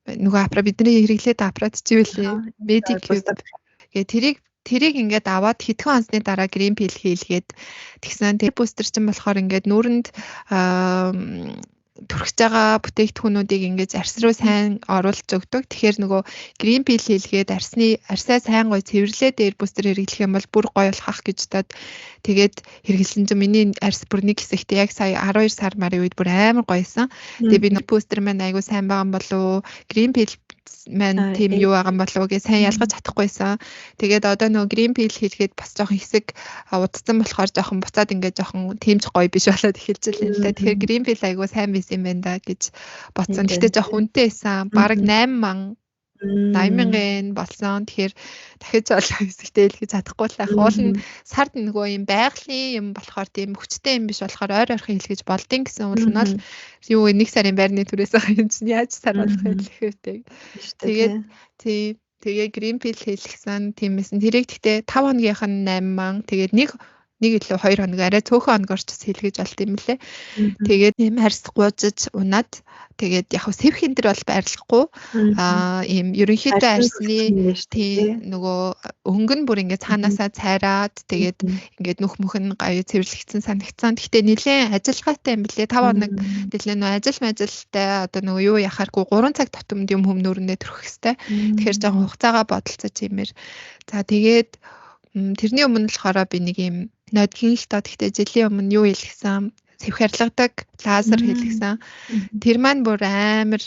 [SPEAKER 1] нөгөө аппарат бидний хэрэглээд аппарат чи юу лээ? Medicube гэ тэрийг ингээд аваад хэдхэн хонсны дараа Green Peel хийлгээд тэгсэн. Тэр бустер чинь болохоор ингээд нүүрэнд түрхэж байгаа бүтээгдэхүүнүүдийг ингээд арьс руу сайн оруулж өгдөг. Тэгэхээр нөгөө Green Peel хийлгээд арьсаа сайн гоё цэвэрлээд дээр бустер хэрэглэх юм бол бүр гоё болох ах гэж бодоод тэгээд хэрэглэсэн чинь миний арьс бүр нэг хэсэгт яг сая 12 сар марын үед бүр амар гоёсэн. Тэгээд би бустер маань айгүй сайн байгаа юм болов уу? Green Peel маань тийм юу байгаа юм болов уу гэж сайн ялгаж чадахгүйсэн. Тэгээд одоо нөгөө Green Peel хийлгээд бас жоохон хэсэг удацсан болохоор жоохон буцаад ингээд жоохон тийм ч гоё биш болоод эхэлж л юм л да. Тэгэхээр Green Peel айгүй сайн байсан юм байна да гэж бодсон. Гэхдээ жоохон үнэтэй байсан. Бараг 8 80,000 болсон. Тэгэхээр дахиж олон хэсэгтэй хэлэх чадахгүй л байх. Уул нь сард нөгөө юм байгалийн юм болохоор тийм хүчтэй юм биш болохоор ойр ойрхон хэлгэж болдیں гэсэн уул нь бол юу нэг сарын байрны түрээс байгаа юм чинь яаж сар болох хэлэх вэ? Тэгээд тий тэгээ Green Peel хийлгсэн тийм байсан. Тэрийг гэхдээ 5 хоногийнх нь 8,000 тэгээд нэг илүү 2 хоног арай цөөхөн хоногор ч хэлгэж болт юм лээ. Тэгээд ийм арьс гуужиж унаад тэгээд яг сэвхэн дээр бол байрлахгүй. Ийм ерөнхийдөө арьсны тий нөгөө өнгө нь бүр ингээд цаанаасаа цайраад тэгээд ингээд нүх мөх нь гоё цэвэрлэгдсэн санагдсан. Гэхдээ нэлээд ажиллагаатай юм билээ. 5 хоног нэлээд нөгөө ажил мажилтай одоо нөгөө юу яхааргүй 3 цаг тутамд юм хүмүүрнээ төрөх хэвээр. Тэгэхээр жоохон хугацаагаа бодолцож иймэр. За тэгээд тэрний өмнө болохоор би нэг юм нодлон л доо. Гэхдээ жилийн өмнө юу хийлгэсэн? Сэвх арилгадаг лазер хийлгэсэн. Тэр маань бүр амар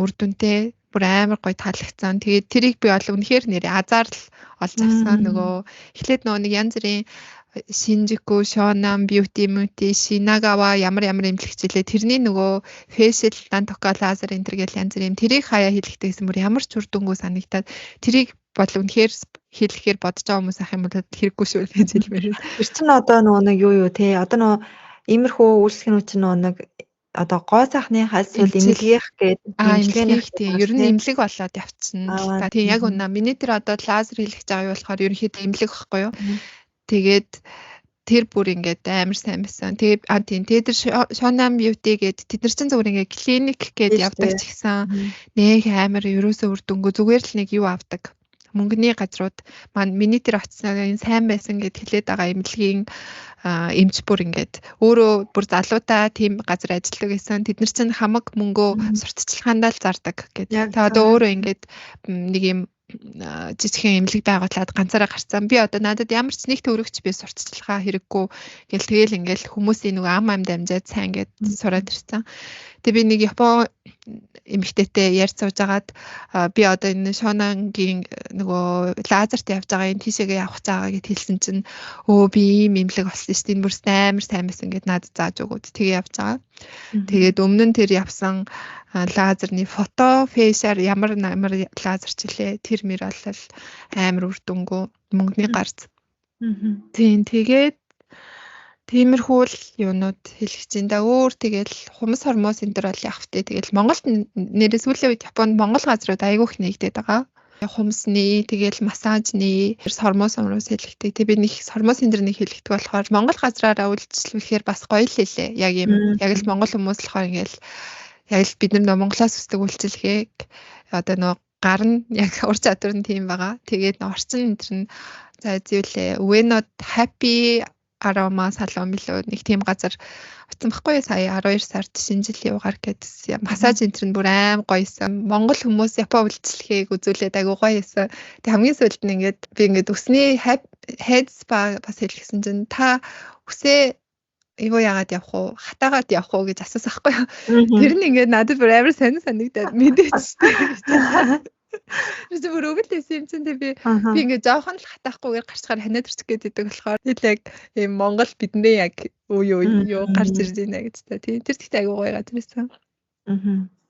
[SPEAKER 1] үр дүнтэй, бүр амар гоё таалагдсан. Тэгээд тэрийг би бол үнэхээр нэрээ азар л олж авсан. Нөгөө эхлээд нөгөө нэг янз бүрийн Шинжику, Шонан, Beauty, Muti, Shinagawa ямар эмнэлэг хичээлээ. Тэрний нөгөө facial Dantokka лазер энэ төр гэл янз бүр юм. Тэрийг хаяа хийлгэхдээ гэсэн бүр ямар ч үр дүнгүй санагдаад тэрийг бол үнэхээр хийлгэхээр бодож байгаа хүмүүс ах юм бол хэрэггүй шүү гэж хэлмээр.
[SPEAKER 2] Тэр чинь одоо нөгөө нэг юу те одоо нөгөө иймэрхүү үйлчлэгнүүд чинь нөгөө нэг одоо гоо сайхны хальсвал эмнэлгийнх гээд
[SPEAKER 1] эмнэлгийнх тийм ер нь эмнэлэг болоод явчихна л та. Тийм яг үнэ. Миний тэр одоо лазер хийлгэж байгаа юу болохоор ерөнхийдөө эмнэлэг байхгүй юу? Тэгээд тэр бүр ингээд амар сайн байсан. Тэгээд тийм тэр Shonam Beauty гээд тэд нар чинь зүгээр ингээд клиник гээд явдаг ч гэсэн нэг амар ерөөсөө үр дүнгүй зүгээр л нэг юу авдаг. Мөнгөний газрууд маань миний тэр очсон энэ сайн байсан гэд хэлээд байгаа эмнэлгийн эмч бүр ингээд өөрөө бүр залуудаа тийм газар ажилладаг гэсэн. Тэд нар чинь хамаг мөнгөө сурталчилгаандаа л зардаг гэд. Тэгээ одоо өөрөө ингээд нэг юм жижигхэн эмнэлэг байгуулад ганцаараа гарцсан. Би одоо надад ямар ч нэг төгрөгч би сурталчилгаа хэрэггүй гэл тэгэл ингээл хүмүүсийн нөгөө ам ам дамжаад сайн ингээд сураад ирсэн. Тэгээ би нэг Япон эмэгтэйтэй ярьж сууж агаад би одоо энэ Шонангийн нөгөө лазерт явж байгаа, энэ тийшээгээ явах гэж байгаа гэд хэлсэн чинь өө, би ийм эмнэлэг олсон шүү дээ. Энэ бүр амар сайн байсан гэд надад зааж өгөөд тэгээ явж байгаа. Тэгээд өмнө нь тэр явсан лазерны фото facial ямар ямар лазер ч лээ, тэр мэр болол амар үр дүнгүй, мөнгөний гарц. Тийм, тэгээд тиймэрхүү л юунууд хэлэх чинь да. Өөр тэгэл хумс хормоос энэ төр бол явах втэ. Тэгэл Монголд нэрээ сүүлийн үед Японд монгол газрууд айгүй их нэгдээд байгаа. Хумсны, тэгэл массажны, сормоос сормоос хэлэхтэй. Тэг би нэг сормоос энэ төр нэг хэлэхдэг болохоор монгол газраараа үйлчлүүлэхээр бас гоё л хэлээ. Яг юм яг л монгол хүмүүс болохоор ингээл яг л бид нар Монголоос өсдөг үйлчилгээг одоо нөгөө гар нь яг ур чадвар нь тийм байгаа. Тэгээд орчин энэ төр нь за зүйлээ Уэнод Happy Aroma салон билүү, нэг тийм газар очсон байхгүй, сая 12 сард шинэ жилийн угаар гэдсэн. Массаж энэ төр нь бүр аим гоёсон. Монгол хүмүүс Япон үйлчилгээг үзүүлээд айгуу гоё байсан. Тэг хамгийн сүүлд нь ингээд би ингээд үсний head spa бас хэлсэн чинь та үсээ юу яагаад явах уу? Хатаагаад явах уу гэж асуусан байхгүй юу? Тэр нь ингээд надад бүр амар сонин санагдаад мэдээч. Тэр бүр өгөл байсан юм чинь тэг би би ингээд жоохон л хатаахгүйгээр гарчгаар ханиад ирчих гээд идэг болохоор тэр яг ийм Монгол бидний яг үе үе юу гарч ирж байна гэж та. Тийм, тэр тэгтээ айгуу гоё газар байсан.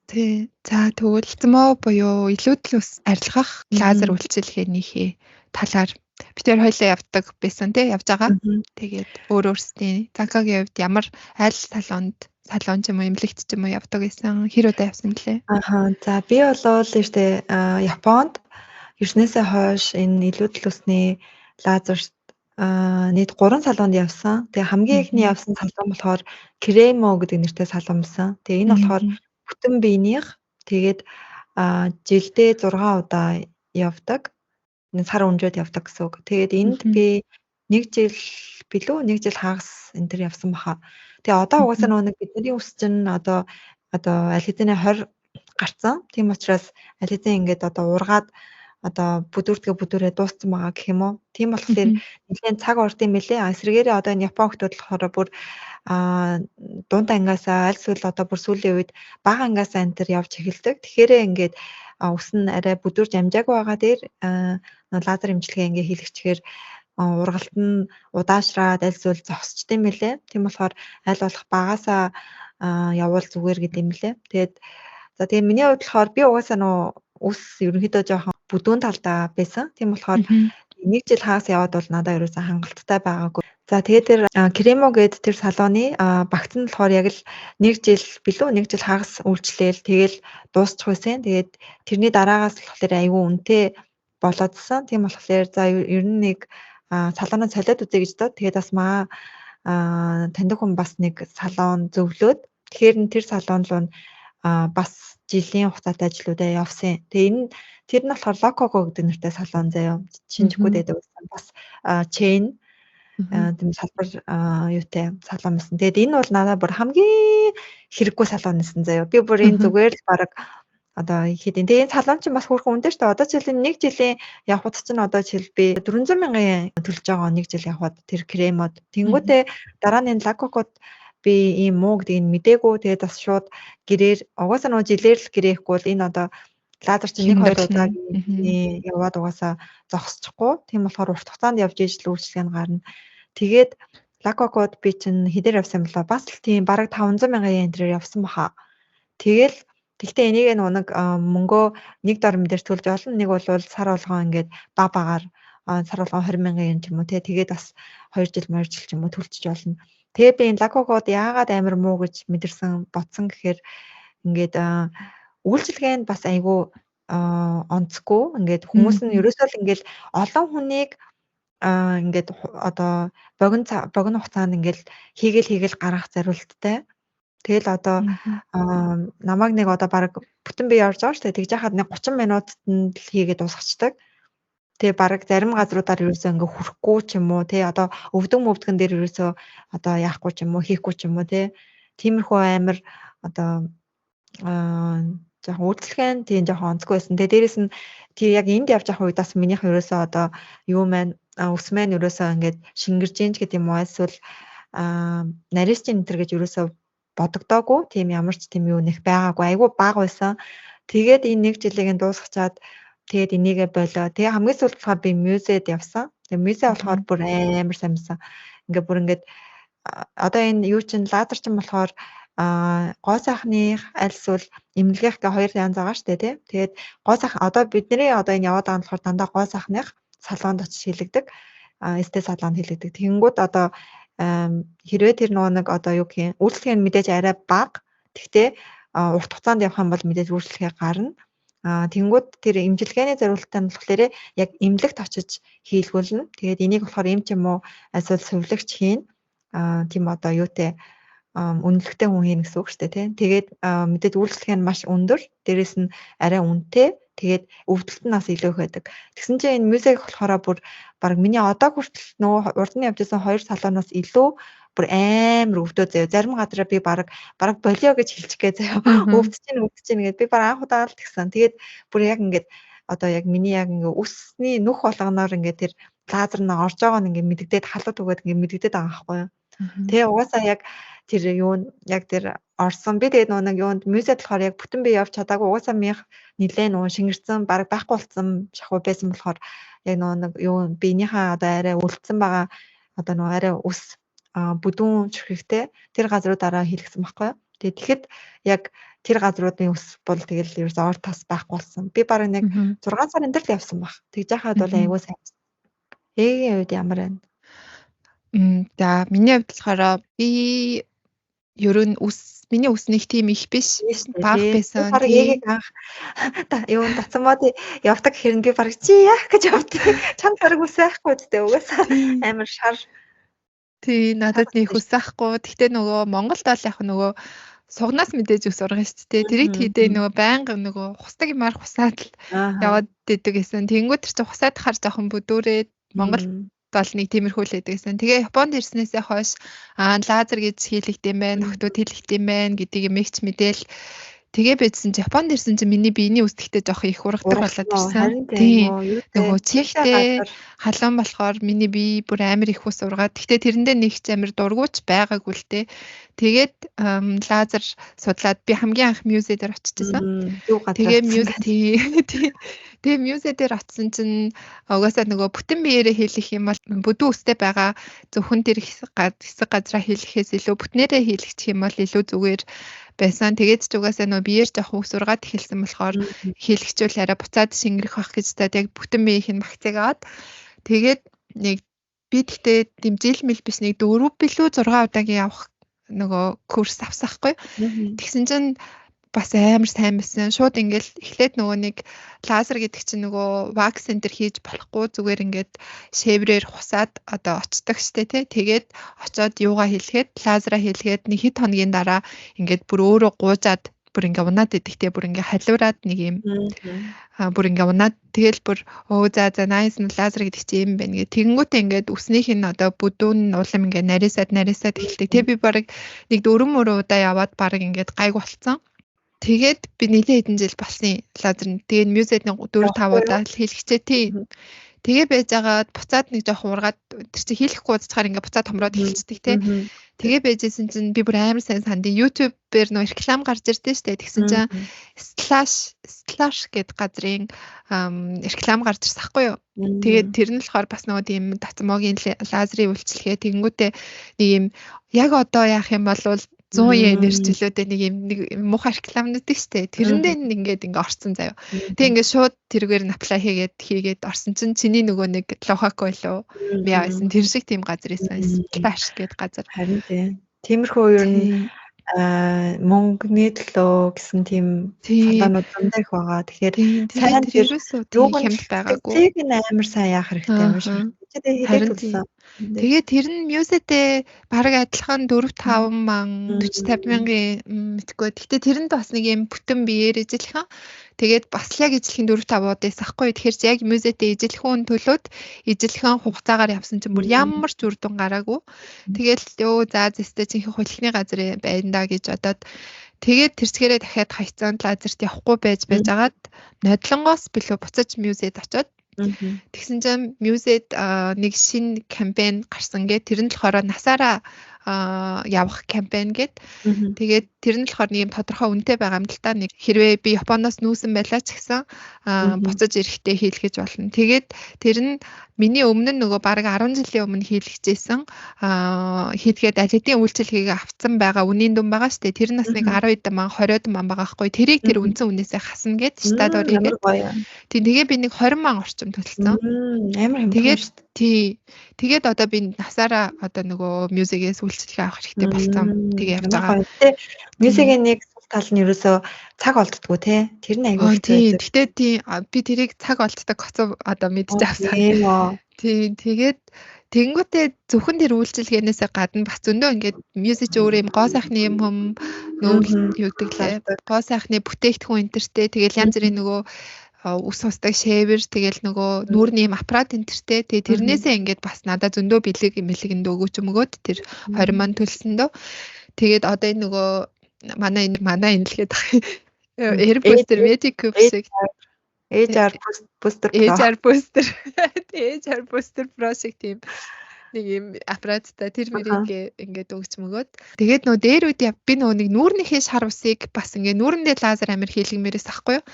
[SPEAKER 1] Тий. За, тэгвэл змоо буюу илүүдэл ус арилгах лазер үйлчилгээнийхээ талаар бид тэр хоёлаа явдаг байсан тий, явж байгаа. Тэгээд өөр өөрсдийн Занкагийн хувьд ямар аль салонд, салон ч юм уу, эмнэлэгт ч юм уу явдаг байсан, хэр удаа явсан блэ?
[SPEAKER 2] Аха. За, би болвол штэ Японд ирснээсээ хойш энэ илүүдэл усны лазерт нийт 3 салонд явсан. Тэгээ хамгийн эхний явсан салон болохоор Кремо гэдэг нэртэй салон байсан. Тэгээ энэ болохоор бүтэн биенийх, тэгээд жилдээ 6 удаа явдаг. Сар өнжөөд явдаг гэсэн үг. Тэгээд энд би нэг жил билүү, нэг жил хагас энэ төр явсан баха. Тэгээ одоо угаасаа нөгөө нэг бидний үс чинь одоо аль хэзээний 20 гарцсан. Тийм учраас аль хэзээ ингээд одоо ургаад одоо бүдүүрдгээ бүдүүрээ дууссан байгаа гэх юм уу. Тийм болохоор нэлээд цаг орд юм билээ. Эсрэгээрээ одоо энэ Япон хүмүүс болохоор бүр дунд ангиасаа, аль эсвэл одоо бүр сүүлийн үед бага ангиасаа энэ төр явж эхэлдэг. Тэгэхээр ингээд үс нь арай бүдүүрж амжаагүй байгаа дээр лазер эмчилгээ ингээ хийлгэчихээр ургалт нь удаашраад аль эсвэл зогсчт юм билээ. Тийм болохоор аль болох багасаа явуул зүгээр гэдэг юм лээ. Тэгээд за, тэгээ миний хувьд болохоор би угаасаа нөө үс ерөнхийдөө жоохон бүдүүн талдаа байсан. Тийм болохоор нэг жил хагас яваад бол надад ерөөсөн хангалттай байгаагүй. За, тэгээд тэр Кремо гээд тэр салоны багц нь болохоор яг л нэг жил билүү, нэг жил хагас үйлчлээл тэгэл дуусчих байсан. Тэгээд тэрний дараагаас болохоор айгүй үнэтэй болоодсон. Тийм болохоор за, ер нь нэг салоноо солиод үзье гэж бодоод тэгээд бас маа таньдаг хүн бас нэг салон зөвлөөд тэгэхээр нь тэр салон руу бас жилийн хугацаатай ажлуудаа явсан. Тэгээ энэ тэр нь болохоор Локого гэдэг нэртэй салон заяа. Шинжикүүд байдаг байсан. Бас chain тийм салбар юутай салон байсан. Тэгээд энэ бол надад бүр хамгийн хэрэггүй салон байсан заяа. Би бүр энэ зүгээр л баг одоо хэдин. Тэгээ энэ салон чинь бас хөөрхөн үнэтэй шүү дээ. Одоо жишээл нэг жилийн явхад чинь одоо жишээл би 400 мянган төлж байгаа нэг жил явхад тэр кремод. Тэнгүүтээ дараа нь энэ Лакокод би ийм муу гэдгийг мдээгүй. Тэгээд бас шууд гэрээр угаасаа нөгөө жилээр л гэрээхгүй бол энэ одоо лазер чинь нэг хоёр удаа яваад угаасаа зогсчихгүй. Тийм болохоор урт хугацаанд явж ижил үйлчлэг нь гарна. Тэгээд Лакокод би чинь хэдээр явсан юм болоо? Бас л тийм бараг 500 мянган йен тэрээр явсан баха. Тэгэл тэгтээ энийг нэг мөнгөө нэг дорм дээр төлж болно. Нэг бол сар болгон ингээд баг багаар сар болгон 20 мянган йен ч юм уу те. Тэгээд бас 2 жил 2 жил ч юм уу төлчих болно. Тэгээ би энэ Лакокод яагаад амар муу гэж мэдэрсэн, бодсон гэхээр ингээд үйлчилгээнд бас айгүй онцгүй, ингээд хүмүүс нь ерөөсөө л ингээд олон хүнийг ингээд одоо богино богино хугацаанд ингээд хийгээл хийгээл гаргах зорилттой. Тэгэл одоо намайг нэг одоо баг бүтэн бие орж байгаа шүү дээ. Тэгж яхад нэг 30 минутад нь л хийгээд дуусгачихдаг. Тэгээ бараг зарим газруудаар ерөөсөө ингээ хүрэхгүй ч юм уу тий, одоо өвдөн мөвдгөн дээр ерөөсөө одоо яахгүй ч юм уу, хийхгүй ч юм уу тий. Тиймэрхүү амар одоо жоохон үйлчлэгээ нь тийм жоохон онцгүй байсан. Тэгээ дээрэс нь тий яг энд явж явах үед бас минийх ерөөсөө одоо юу маань ус маань ерөөсөө ингээд шингэрж ийн ч гэдэг юм уу, эсвэл нарийсч энэ төр гэж ерөөсөө бодогдоогүй. Тийм ямар ч тийм юу нэх байгаагүй. Айгүй бага байсан. Тэгээд энэ нэг жилийг нь дуусгачаад тэгээд энийгээ болоо. Тэгээ хамгийн сүүлд болохоор би мюзед явсан. Тэгээ мюзе болохоор бүр амар сайн байсан. Ингээ бүр ингээд одоо энэ юу чинь лазер чинь болохоор гоо сайхны аль эсвэл эмнэлгийнх гэ хоёр янз байгаа шүү дээ тий. Тэгээд гоо сайхан одоо бидний одоо энэ яваад байгаа нь болохоор дандаа гоо сайхных салонд очиж хийлэгдэг. Эсте салонд хийлэгдэг. Тэгэнгүүт одоо хэрвээ тэр нөгөө нэг одоо юу гэх юм үйлчлэгээ нь мэдээж арай бага. Тэгтээ урт хугацаанд явах юм бол мэдээж үйлчлэгээ гарна. Тэнгүүд тэр эмчилгээний зориулттай нь болохоор яг эмнэлэгт очиж хийлгүүлнэ. Тэгээд энийг болохоор эм ч юм уу эсвэл сувилагч хийн. Тийм одоо юутай үнэлэхтэй хүн хийнэ гэсэн үг шүү дээ тий. Тэгээд мэдээж үйлчлэгээ нь маш өндөр. Дээрээс нь арай үнэтэй. Тэгээд өвдөлт нь бас илүү их байдаг. Тэгсэн чинь энэ мюзик болохоор бүр баг миний одоо хүртэл нөгөө урд нь явж байсан хоёр салоноос илүү бүр амар өвдөө заяа. Зарим газараа би баг болио гэж хэлчих гээ заяа. Өвдөж чинь өвдөж чинь гэд би баг анх удаа л тэгсэн. Тэгээд бүр яг ингээд одоо яг миний яг ингээ үсний нүх болгоноор ингээ тэр лазер нь орж байгаа нь ингээ мэдэгдээд халууд өгөөд ингээ мэдэгдээд байгаа байхгүй юу. Тэгээ угаасаа яг тэр юу яг тэр орсон. Би тэгээд нөгөө нэг юунд мюзед болохоор яг бүтэн би явж чадаагүй. Угаасаа минийх нилээ нөгөө шингэрсэн баг байхгүй болсон шахуу байсан болохоор яг нөгөө нэг юу биенийхээ одоо арай үлдсэн байгаа одоо нөгөө арай үс бүдүүн чирхэгтэй тэр газруудаараа хийлгсэн байхгүй юу. Тэгээд тэгэхэд яг тэр газруудын үс бол тэгэл ерөөс ор тас байхгүй болсон. Би бараг нэг 6 сарын дээр л явсан баг. Тэгж яхад бол айгүй сайн. Эгийн хувьд ямар байна?
[SPEAKER 1] За миний хувьд болохоор би ер нь үс миний үс нэг тийм их биш. Бага байсан.
[SPEAKER 2] Бараг эгийг анх юу татсамаад явдаг хэрэг би бараг чи яах гэж явдаг. Чамд бараг үс байхгүй үстэй угаасаа амар шар.
[SPEAKER 1] Тий, надад нэг үс байхгүй. Гэхдээ нөгөө Монголд бол яг нөгөө сугнаас мэдээж үс ургана шүү дээ. Тэрийг хийдээ нөгөө байнга нөгөө хусдаг юмар хусаад л яваад идэг гэсэн. Тэнгүүд тэр чинь хусаад хар жоохон бүдүүрээд Монгол бол нэг тиймэрхүү л байдаг гэсэн. Тэгээ Японд ирснээсээ хойш лазер гэж хийлэгдэм юм байна, нөхдүүд хийлэгдэм байна гэдгийг мэгч мэдээл. Тэгээ байжсан чи Японд ирсэн чинь миний биений үсгтээ жоох их ургадаг болоод ирсэн. Тийм. Нөгөө чихтэй халуун болохоор миний бие бүр амар их ус ургаад. Гэхдээ тэрэндээ нэг ч амар дургуйч байгаагүй л те. Тэгээд лазер судлаад би хамгийн анх мюзе дээр очижсэн. Тэгээ мюзе тэгээ мюзе дээр очсон чинь угаасаа нөгөө бүтэн биеэрээ хийлэх юм бол бүдүүн үстэй байгаа зөвхөн тэр хэсэг газраа хийлгэхээс илүү бүтнээрээ хийлгэх юм бол илүү зүгээр байсан. Тэгээд ч угаасаа нөгөө биеэр жоох ус ургаад эхэлсэн болохоор хийлгчүүл арай буцаад шингэрэх байх гэж таад яг бүтэн биеийнх нь вакциныг аваад тэгээд нэг би тэгтээ дэмжил мэл биш нэг 4 билүү 6 удаагийн явах нөгөө курс авсан хгүй. Тэгсэн чинь бас амар сайн байсан. Шууд ингээл эхлээд нөгөө нэг лазер гэдэг чинь нөгөө вакс центр хийж болохгүй зүгээр ингээд шеврээр хусаад одоо очдог штэ тий. Тэгээд очоод юугаа хийлгээд лазераа хийлгээд нэг хэд хоногийн дараа ингээд бүр өөрөө гуужаад бүр ингээ унаад идэх те бүр ингээ халиураад нэг юм бүр ингээ унаад тэгэл бүр өө за за nice лазер гэдэг чинь юм байна гэ. Тэгэнгүүтээ ингээд үснийх нь одоо бүдүүн нь улам ингээ нарийсаад нарийсаад эхэлдэг. Тэ би бараг нэг 4 мөрөө удаа яваад бараг ингээд гайг болцсон. Тэгээд би нэлээд хэдэн жил болсон лазер нь. Тэгээд мюзед нэг 4 5 удаа л хийлгэчээ тий. Тэгээ байж байгаад буцаад нэг жоох ургаад тэр чинь хийлэхгүй удацгаар ингээ буцаад томроод эхэлчихдэг тий. Тэгээ байжсэн чинь би бүр амар сайн сандын YouTube-ээр нөө реклам гарч ирдэ штэ. Тэгсэн чинь slash гэд газрын реклам гарч ирсэн хгүй юу. Тэгээд тэр нь болохоор бас нөгөө тийм татмогийн лазерын үйлчилгээ тэгэнгүүтээ нэг юм яг одоо яах юм бол 100 йенээр чөлөөтэй нэг юм нэг муухай рекламнууд нь штэ. Тэрэндээ ингээд ингээ орцсон заяа. Тэг ингээд шууд тэргээр нь аплай хийгээд орсон чинь чиний нөгөө нэг Лохако лөө яа байсан тэр шиг тийм газар исэн. Slash гээд газар.
[SPEAKER 2] Харин тийм. Тиймэрхүү ер нь мөнгөний төлөө гэсэн тийм салаанууд зөндөө их байгаа. Тэгэхээр
[SPEAKER 1] сайн тэр юуг хямд байгаагүй.
[SPEAKER 2] Цэг нь амар сайн яах хэрэгтэй юм шиг. Чи тэгээ хэдээр төлсөн?
[SPEAKER 1] Тэгээд тэр нь Muse-тэй бараг адилхан 4 5 мянга 40 50 мянган мэдгүй. Гэхдээ тэрэнд бас нэг юм бүтэн биеэр ижилхэн. Тэгээд бас л яг ижилхэн 4 5 ууд байсан хгүй. Тэгэхээр чи яг Muse-тэй ижилхэн төлөөд ижилхэн хугацаагаар явсан чинь бүр ямар ч үр дүн гараагүй. Тэгэл ёо за зэстэй чинь хулхны газар байна да гэж бодоод тэгээд тэр чигээрээ дахиад хайцсан лазерт явахгүй байж байжгаад нодлонгоос билүү буцаж Muse-д очоод тэгсэн чинь Muse-д нэг шинэ кампайн гарсан гэ. Тэр нь болохоор насаараа явах кампайн гээд. Тэгээд тэр нь болохоор нэг юм тодорхой үнэтэй байгаа юм л та. Нэг хэрвээ би Японоос нүүсэн байлаа ч гэсэн буцаж эрэхтэй хийлгэж болно. Тэгээд тэр нь миний өмнө нь нөгөө бараг 10 жилийн өмнө хийлгэжсэн хийлгээд аль хэдийн үйлчилгээг авцсан байгаа үнийн дүн байгаа шүү дээ. Тэр нь бас нэг 10 хэдэн мянга 20 мянга байгаа байхгүй. Тэрийг тэр үндсэн үнээсээ хасна гээд штат орё гээд. Тийм тэгээ би нэг 20 мянга орчим төлсөн.
[SPEAKER 2] Амар хямдхан.
[SPEAKER 1] Тэгээд тий. Тэгээд одоо би насаараа одоо нөгөө Muse-гээс үйлчилгээ авах хэрэгтэй болсон. Тэгээ явж байгаа.
[SPEAKER 2] Muse-гийн нэг сул тал нь ерөөсөө цаг олддгоо тий. Тэр нь аягүй
[SPEAKER 1] хэцүү. Тий. Гэтэ тий би тэрийг цаг олддог гоцоо одоо мэдчих авсан. Тий. Тэгээд тэгэнгүүтээ зөвхөн тэр үйлчилгээнээсээ гадна бас зөндөө ингээд Muse ч өөрөө юм гоо сайхны юм хүм нөгөө юу гэдэг лээ. Гоо сайхны бүтээгдэхүүн энтертэй. Тэгэл янз бүрийн нөгөө ус усдаг шевер тэгэл нөгөө нүүрний юм аппарат энтертэй. Тэгээ тэрнээсээ ингээд бас надад зөндөө бэлэг мэлгэнд өгөөч мөгөөд тэр 20 ман төлсөн дөө. Тэгээд одоо энэ нөгөө манай энэ л гэдэг Air Booster Medicube шиг
[SPEAKER 2] HR Booster
[SPEAKER 1] Pro HR Booster HR Booster Pro шиг тийм нэг юм аппараттай тэр мэрийг ингээд өгч мөгөөд. Тэгээд нөгөө дээр үед би нөгөө нэг нүүрнийхээ шар усыг бас ингээд нүүрэндээ лазер амир хийлгэмээрээс ахгүй юу.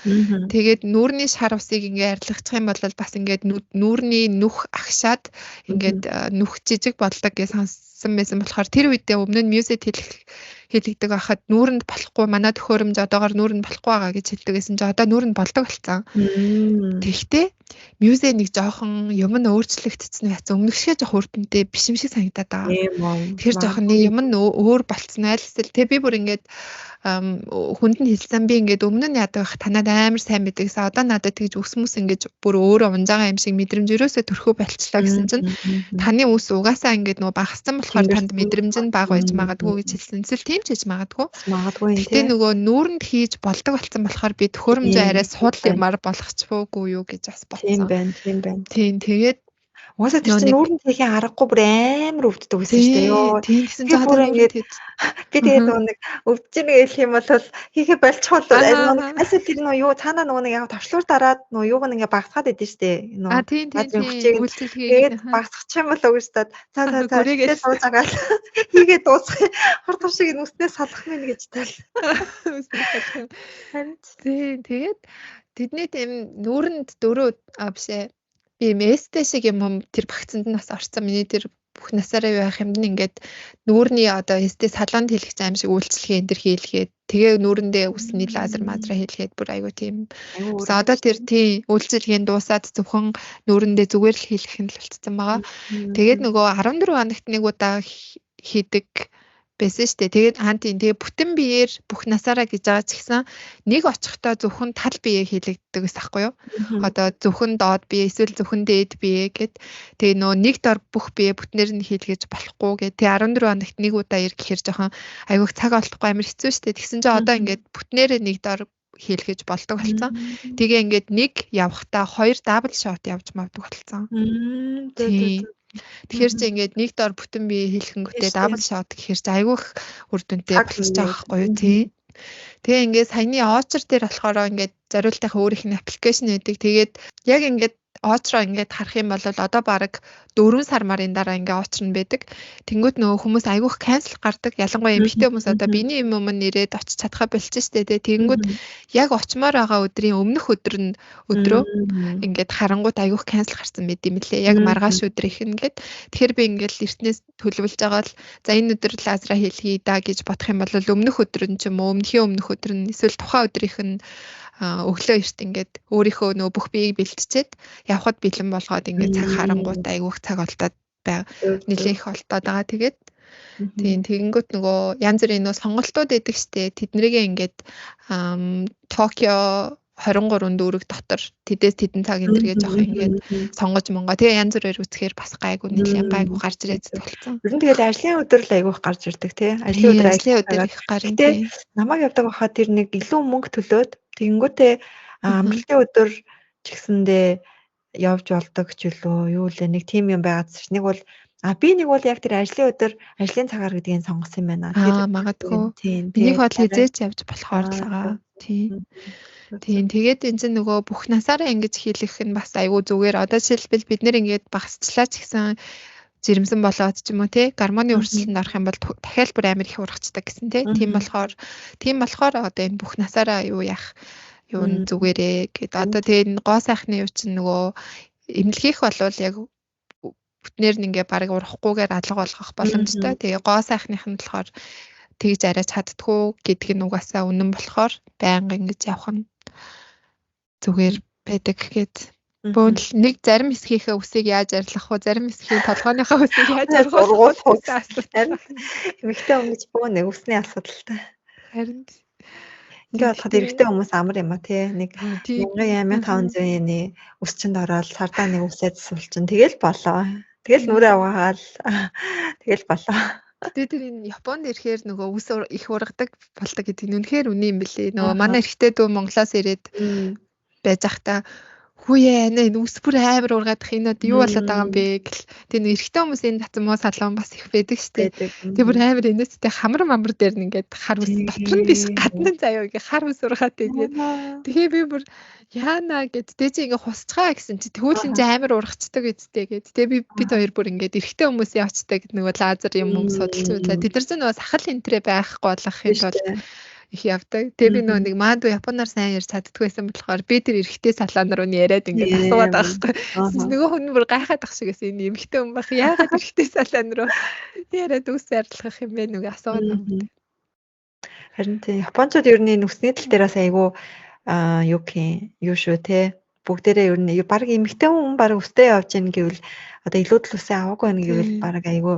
[SPEAKER 1] Тэгээд нүүрний шар усыг ингээд арилгачих юм бол бас ингээд нүүрний нүх агшаад ингээд нүх жижиг болдог гэж сонссон байсан болохоор тэр үедээ өмнө нь Muse хийлгдэг байхад нүүрэнд болохгүй манай төхөөрөмж одоогоор нүүрэнд болохгүй байгаа гэж хэлдэг гэсэн чинь одоо нүүрэнд болдог болсон. Тэгэхдээ Muse нэг жоохон юм нь өөрчлөгдсөн байцсан. Өмнөх шигэ жоох үр дүнтэй биш юм шиг санагдаад байгаа. Тэр жоохон нэг юм нь өөр болцсон айл эсвэл тэг би бүр ингээд хүнд нь хэлсэн би ингээд өмнө нь яадаг байх танад амар сайн мэддэг гэсэн. Одоо надад тэгж үс мүс ингэж бүр өөрөө унж байгаа юм шиг мэдрэмж ерөөсөө төрхөө болчлаа гэсэн чинь таны үс угаасаа ингээд нөгөө багассан болохоор танд мэдрэмж нь бага байж магадгүй гэж хэлсэн. Эсвэл тийм ч хийж магадгүй.
[SPEAKER 2] Магадгүй юм.
[SPEAKER 1] Гэтэ нөгөө нүүрэнд хийж болдог болсон болохоор би төхөөрөмжөө арай сул юмар болгочихвоогүй юу гэж бас бодсон.
[SPEAKER 2] Тийм байна, тийм байна.
[SPEAKER 1] Тийм тэгээд
[SPEAKER 2] Угаасаа тэр чинь нүүрэнд хийхин аргагүй бүр амар өвддөг байсан шүү дээ. Йоо.
[SPEAKER 1] Тийм гэсэн чинь одоо
[SPEAKER 2] ингээд би тэгээд нөгөө нэг өвдөж нэг хэлэх юм бол хийхэ болчихвол альсаа тэр нөгөө юу цаанаа нөгөө нэг яг товчлуур дараад нөгөө юуг нь ингээд багасгаад идэв шүү дээ.
[SPEAKER 1] Нөгөө тийм
[SPEAKER 2] хүчийг багасгах юм бол өгч таад за за за тэгээд дуусгаад хийгээ дуусгах хурд хурд шиг нүснээ салах мэн гэж таал.
[SPEAKER 1] Тийм тэгээд тэдний тийм нүүрэнд дөрөв биш ээ. Би юм эстэй шиг юм тэр багцанд нь бас орцсон. Миний тэр бүх насаараа байх юмд нь ингээд нүүрний одоо эстэй салонд хийлгэж байгаа юм шиг үйлчилгээ энэ төр хийлгээд тэгээ нүүрэндээ үсний лазер мазра хийлгээд бүр айгүй тийм. Одоо тэр тийм үйлчилгээнд дуусаад зөвхөн нүүрэндээ зүгээр л хийлгэх нь л болцсон байгаа. Тэгээд нөгөө 14 хоногт нэг удаа хийдэг байсан шүү дээ. Тэгээд хаан тийм тэгээ бүтэн биеэр бүх насаараа гэж байгаа ч гэсэн нэг очихдоо зөвхөн тал бие хийлэгддэг гэсэн аахгүй юу? Одоо зөвхөн доод бие эсвэл зөвхөн дээд бие гэд тэгээ нөө нэг дор бүх бие бүтнээр нь хийлгэж болохгүй гэд тэгээ 14 хоногт нэг удаа ир гэхэр жоохон айгүйх цаг олдохгүй амар хэцүү шүү дээ. Тэгсэн чинь одоо ингээд бүтнээрээ нэг дор хийлгэж болдог болсон. Тэгээ ингээд нэг явхдаа 2 double shot явж мавдаг болсон.
[SPEAKER 2] Тийм.
[SPEAKER 1] Тэгэхээр чи ингээд нэг дор бүтэн бие хийлгэнгүүтээ double shot гэхэр чи айгүйх үр дүнтэй болчихж байгаа байхгүй юу тий. Тэгээ ингээд саяны Очер дээр болохоор ингээд зориултынхаа өөрийнх нь аппликейшн байдаг. Тэгээд яг ингээд Очроо ингээд харах юм бол одоо бараг 4 сар марын дараа ингээ очр нь байдаг. Тэнгүүт нөгөө хүмүүс айгүйх cancel гардаг. Ялангуяа эмэгтэй хүмүүс одоо биений юм өмнө нэрээд очиж чадхаа болчих штэ тий. Тэнгүүт яг очимоор байгаа өдрийн өмнөх өдөр нь өдрөө ингээд харангуут айгүйх cancel гарсан байд юм лээ. Яг маргааш өдрийнх нь гээд. Тэгэхээр би ингээд эртнээс төлөвлөж байгаа л за энэ өдөр лазера хийлгэе да гэж бодох юм бол өмнөх өдөр нь ч юм уу өмнөхийн өмнөх өдөр нь эсвэл тухайн өдрийнх нь өглөө эрт ингээд өөрийнхөө нөгөө бүх биеийг бэлтжээд явхад бэлэн болгоод ингээд цаг харангуут айгүйх цаг олдоод байг нэлээх олдоод байгаа. Тэгээд тийм тэгэнгүүт нөгөө янз бүрийн нөгөө сонголтууд байдаг штэ. Тэднэрийгээ ингээд Токио 23 дүүрэг дотор тэдээс тэдэн цаг энэ төргээ жоох ингээд сонгож монгоо. Тэгээ янз бүрээр үзэхээр бас гайгүй нэлээд гайгүй гарч ирээд болсон.
[SPEAKER 2] Ер нь тэгэл ажлын өдөр л айгүйх гарч ирдэг тий.
[SPEAKER 1] Ажлын өдөр их гарна тий.
[SPEAKER 2] Намайг явдаг байхад тэр нэг илүү мөнгө төлөөд тэгэнгүүтээ амралтын өдөр ч гэсэндээ явж болдог ч үлээ юу лээ нэг тийм юм байгаад ч нэг бол би нэг бол яг тэр ажлын өдөр ажлын цагаар гэдгийг сонгосон юм байна.
[SPEAKER 1] Тэр магадгүй. Миний бол хизээч явж болохоор л байгаа. Тийм. Тийм. Тэгээд энэ чинь нөгөө бүх насаараа ингэж хийлгэх нь бас айгүй зүгээр. Одоо жишээлбэл бид нэр ингээд багасчлаа ч гэсэн жирэмсэн болоод ч юм уу те гармоны өөрчлөлтөнд орох юм бол дахиад бүр амар их ургацдаг гэсэн те. Тийм болохоор одоо энэ бүх насаараа юу яах юу н зүгээрээ гэд. Одоо тэгээ энэ гоо сайхны юу чинь нөгөө эмнэлгийх болвол яг бүтнээр нь ингээ бараг урахгүйгээр алга болгох боломжтой. Тэгээ гоо сайхных нь болохоор тэгж арай чаддгүй гэдг нь угаасаа үнэн болохоор байнга ингэж явах нь зүгээр байдаг гэд. Бөөнл нэг зарим хэсгийнхээ үсийг яаж арилгах вэ? Зарим хэсгийн толгойнхоо үсийг яаж арилгах вэ?
[SPEAKER 2] Асуудал. Эмэгтэй хүн гэж бөөн нэг үсний асуудалтай.
[SPEAKER 1] Харин
[SPEAKER 2] ингээ бодоход эрэгтэй хүмүүс амар юм а тий. Нэг 1500 йений үсчэнд ороод сардаа нэг үсээ засвал чинь тэгэл болоо. Тэгэл нүрээ аваагаал тэгэл болоо.
[SPEAKER 1] Тэгээ тэр энэ Японд ирэхээр нөгөө үс их ургадаг болдог гэдэг нь үнэхээр үнэн юм бэлээ. Нөгөө манай эрэгтэй дүү Монголоос ирээд байж захта хүүе анаа энэ үс бүр амар ургаадах энэ одоо юу болоод байгаа юм бэ гэл. Тэгээ нэг эрэгтэй хүмүүс энэ татсан муу салон бас их байдаг штэ. Тэгээ бүр амар инээдтэй хамар мамар дээр нь ингээд хар үс дотор нь биш гадна нь заяа ингээ хар үс ургаад тэгээд тэгээ би бүр яана гэд тэ чи ингээ хусцгаа гэсэн чи тэгвэл энэ амар ургацдаг үсттэй гэд. Тэгээ бид хоёр бүр ингээд эрэгтэй хүмүүс явцдаг нөгөө лазер юм юм судалж үзлээ. Тэд нар ч нөгөө сахал энтрээ байхгүй болохын тулд их явдаг. Тэгээ би нөгөө нэг мааду японоор сайн ярьж чаддгүй байсан болохоор би тэр эрэгтэй салон руу яриад ингээд асууад байгаа байхгүй. Нөгөө хүн бүр гайхаад ах шиг байсан. Энэ эмэгтэй хүн байх. Яагаад эрэгтэй салон руу яриад үс арилгах юм бэ нүг асууад байгаа.
[SPEAKER 2] Харин тийм японочууд ер нь нүсний тал дээр бас айгүй юу гэх юу шүү те. Бүгдээрээ ер нь баг эмэгтэй хүн баг өстэй явж гин гэвэл одоо илүү үсээ аваагүй байна гэвэл баг айгүй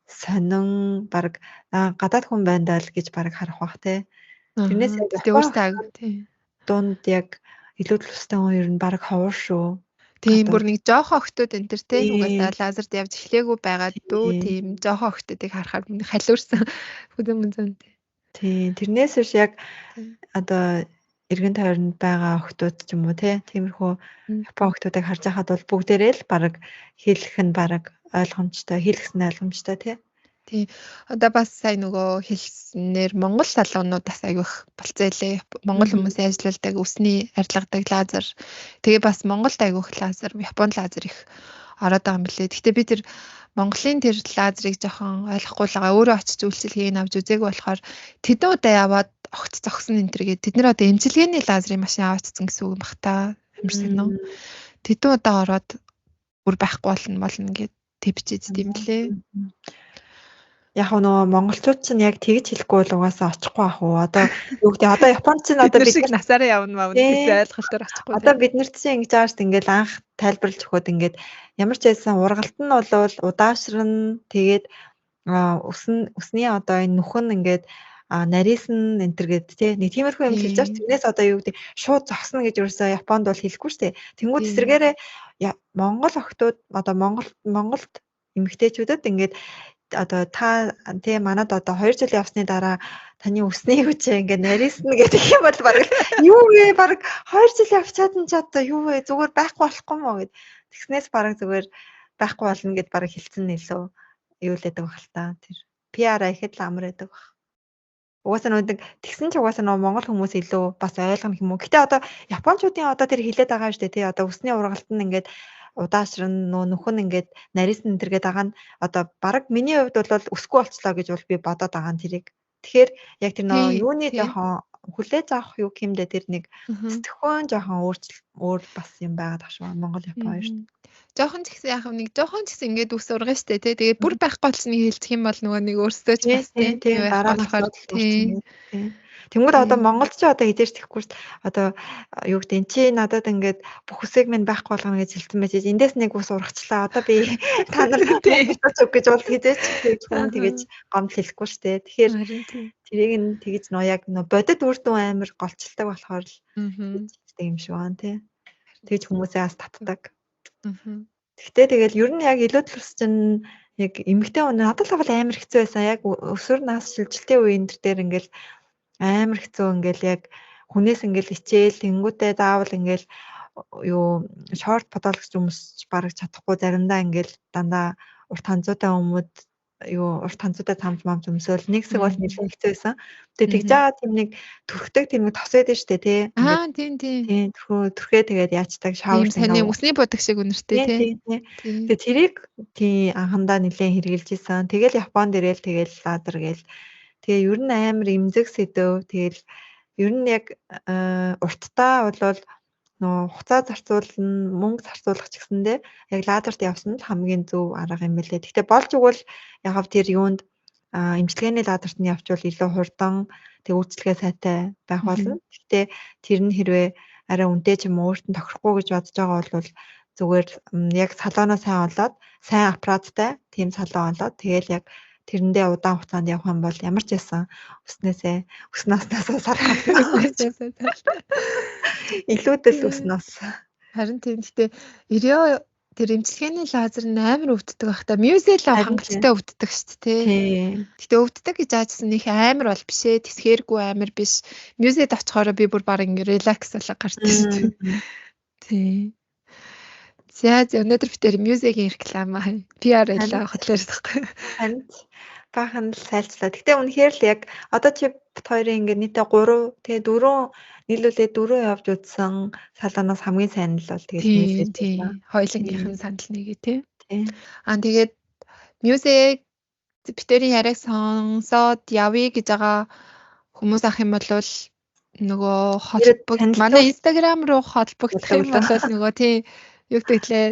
[SPEAKER 2] сонин баг гадаад хүн байна даа л гэж баг харах бах те. Тэрнээс
[SPEAKER 1] өөртөө агуу тий.
[SPEAKER 2] Дунд яг илүү төлөвстэй хүн ер нь баг ховор шүү.
[SPEAKER 1] Тийм бүр нэг жоохон охтууд энэ төр тий угаасаа лазерт явж эхлээгүй байгаад дүү тийм жоохон охтуудыг харахаар халиурсан хүзэн мүзэн
[SPEAKER 2] тий. Тийм тэрнээс биш яг одоо эргэн тойронд байгаа охтууд ч юм уу тий тиймэрхүү Япон охтуудыг харж байхад бол бүгдээрээ л баг хэлэх нь баг ойлгомжтой, хэлэх нь ойлгомжтой тий.
[SPEAKER 1] Тий. Одоо бас сая нөгөө хэлснээр Монгол салонууд бас айгүйх болцоо илээ. Монгол хүмүүсийн ажилладаг үсний арилгадаг лазер. Тэгээ бас Монголд айгүйх лазер, Японд лазер их ороод байгаа юм билээ. Гэхдээ би тэр Монголын тэр лазерыг жоохон ойлгохгүй л байгаа. Өөрөө очиж үйлчилгээг авч үзээгүй болохоор тэдэн удаа яваад огт зогсон энэ төргээд тэд нэр одоо эмчилгээний лазерын машин аваачсан гэсэн үг юм бах та. Амар сонин. Тэдэн удаа ороод бүр байхгүй болно гэд тэвчээд юм лээ.
[SPEAKER 2] Яг нөгөө монголчууд чинь яг тэгж хэлэхгүй бол угаасаа очихгүй ах уу. Одоо юу гэдэг одоо Японд чинь одоо
[SPEAKER 1] бид нар насаараа явна маа гэсэн ойлголтоор очихгүй.
[SPEAKER 2] Одоо бид нар чинь ингэж байгаа шүү дээ. Ингээл анх тайлбарлаж өгөхөд ингээд ямар ч байсан ургалт нь бол удаашрна. Тэгээд үсний одоо энэ нүхэн ингээд нарийсан энэ төр гээд тий нэг тиймэрхүү юм хэлж байгаа. Тэрнээс одоо юу гэдэг шууд зогсно гэж ерөөсөө Японд бол хэлэхгүй шүү дээ. Тэнгүүд эсрэгээрээ Монгол охтууд одоо Монголд эмэгтэйчүүдэд ингээд одоо та тий манад одоо 2 жил явсны дараа таны үсний хүч ингээд нарийсна гэдэг юм бол баг юу вэ баг 2 жил явчаад нь ч одоо юу вэ зүгээр байхгүй болохгүй мó гэд тэгснээс баг зүгээр байхгүй болно гэд баг хэлсэн илүү юу л байдаг байх л та тэр PR ихэд л амар байдаг баг. Угаасаа нөгөө тэгсэн ч угаасаа нөгөө монгол хүмүүс илүү бас ойлгоно юм уу. Гэтэ одоо японочдын одоо тэр хилээд байгаа шүү дээ тий одоо үсний ургалт нь ингээд удаашрна нөө нөхөн ингээд нарийсан энэ төргээд байгаа нь одоо баг миний хувьд бол өсөхгүй болцлоо гэж бол би бодоод байгаа нь тэрийг. Тэгэхээр яг тэр нөө юуны жоохон хүлээж авах юу гэмдэ тэр нэг сэтгхөөн жоохон өөр бас юм байгаад ах шиг Монгол Япон хоёрт.
[SPEAKER 1] Жоохон ч гэсэн яг нэг жоохон ч гэсэн ингээд үс ургана штэ тий. Тэгээд бүр байхгүй болсныг хэлчих юм бол нөгөө нэг өөрсдөө ч бас
[SPEAKER 2] тий дараа нь асуудал тий. Тэнгүүд одоо Монголд ч одоо хизээж тэхгүй шүү дээ. Одоо юу гэдэг эн чи надад ингээд бүх үсэг минь байхгүй болгоно гэж хэлсэн байж эндээс нэг ус ургачлаа. Одоо би та нар тий үг гэж бол хизээж тэгж хүн тэгэж гомдол хэлэхгүй шүү дээ. Тэгэхээр тэрийг нь тэгж нөө яг нөө бодит үр дүн амар голчлдог болохоор л хийдэг юм шиг байна тий. Тэгж хүмүүсээ бас татдаг. Гэхдээ тэгэл ер нь яг илүүдэл ус чинь яг эмэгтэй хүн надад л амар хэцүү байсан. Яг өсвөр нас шилжилтийн үеийн тэр дээр ингээл амар хэцүү, ингээл яг хүнээс ингээл хичээл тэнгүүтээ заавал ингээл юу шорт подолгч өмсч бараг чадахгүй, заримдаа ингээл дандаа урт ханзуутай өмд юу урт ханзуутай цамц мамц өмсөөл нэг хэсэг бол нэлээд хэцүү байсан. Тэгээ тэгж байгаа тийм нэг түрхдэг тийм нэг тос байдаг шүү дээ, тий.
[SPEAKER 1] Аа, тийм тийм.
[SPEAKER 2] Тийм, түрхээ тэгээд яачдаг
[SPEAKER 1] shower. Тийм, үсний будаг шиг үнэртэй, тий.
[SPEAKER 2] Тэгээ тэрийг тийм анхандаа нэлээд хэрэгжилж исэн. Тэгэл Японд ирээл тэгэл лазер гээл. Тэгээ ер нь амар эмзэг сэдэв. Тэгэл ер нь яг урттаа болвол нөө хугацаа зарцуулна, мөнгө зарцуулах ч гэсэндээ яг лазерт явсан нь хамгийн зөв арга юм билээ. Гэхдээ болж өгвөл яг тэр юунд эмчилгээний лазерт нь явчвал илүү хурдан, тэг үйлчилгээ сайтай байх болно. Гэхдээ тэр нь хэрвээ арай үнэтэй ч юм уу өөрт нь тохирохгүй гэж бодож байгаа бол зүгээр яг салоноо сайн олоод, сайн аппараттай тийм салон олоод тэгэл яг тэрэндээ удаан хугацаанд явах юм бол ямар ч байсан өснөөсөө өс наснаасаа сархах. Илүүдэл өс нас.
[SPEAKER 1] Харин тийм. Гэтэ Ирио тэр эмчилгээний лазер нь амар өвддөг байх та. Мюзел хангалттай өвддөг шүү дээ. Гэтэ өвддөг гэж аажсан нөх амар бол биш ээ. Тэсгээргүй амар биш. Мюзед очихороо би бүр баг ингээ релакс болоо гардаг шүү дээ. Тий. За өнөөдөр бид тэр мюзигийн реклама PR байлаа хотлоо ярьдаг.
[SPEAKER 2] Харин баахан л сайлчлаа. Гэтэ үнэхээр л яг одоо чи бит хоёрын ингээ нийтээ 3 тэгээ 4 нийлүүлээ 4 явж үзсэн салаанаас хамгийн сайн нь л бол тэгэл
[SPEAKER 1] мюзик. Тийм. Хоёулангийнх нь санал нэгэ тий. Аа тэгээд мюзик битэрийн яриаг сонсоод явъя гэж байгаа хүмүүс ах юм бол нөгөө холбог манай Instagram руу холбогдох юм бол нөгөө тий юу гэдэг лээ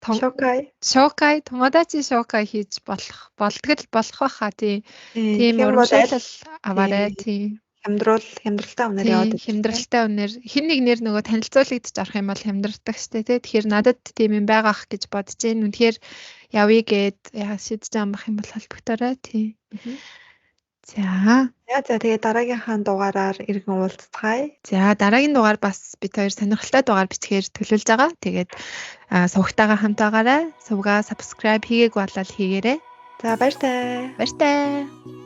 [SPEAKER 2] Шокай
[SPEAKER 1] Томодачи шокай хийж болох болдгол болох байхаа тий. Тийм урамшуулал аваарай тий.
[SPEAKER 2] Хямдралтай үнээр яваад
[SPEAKER 1] байдаг. Хямдралтай үнээр хин нэг нэр нөгөө танилцуулагдчих орох юм бол хямдардаг штэ тий. Тэгэхээр надад тийм юм байгаах гэж бодож гин. Үнэхээр явъя гэд яа шийдэж байгаа юм бах юм бол холбогдоорой тий. За.
[SPEAKER 2] За тэгээ дараагийнхаа дугаараар иргэн уулзцгаая.
[SPEAKER 1] За дараагийн дугаар бас бид хоёр сонирхолтой дугаар бичгээр төлөвлөж байгаа. Тэгээд сувгтайгаа хамт байгаарай. Сувгаа subscribe хийгээг болол хийгээрэй.
[SPEAKER 2] За баяртай.
[SPEAKER 1] Баяртай.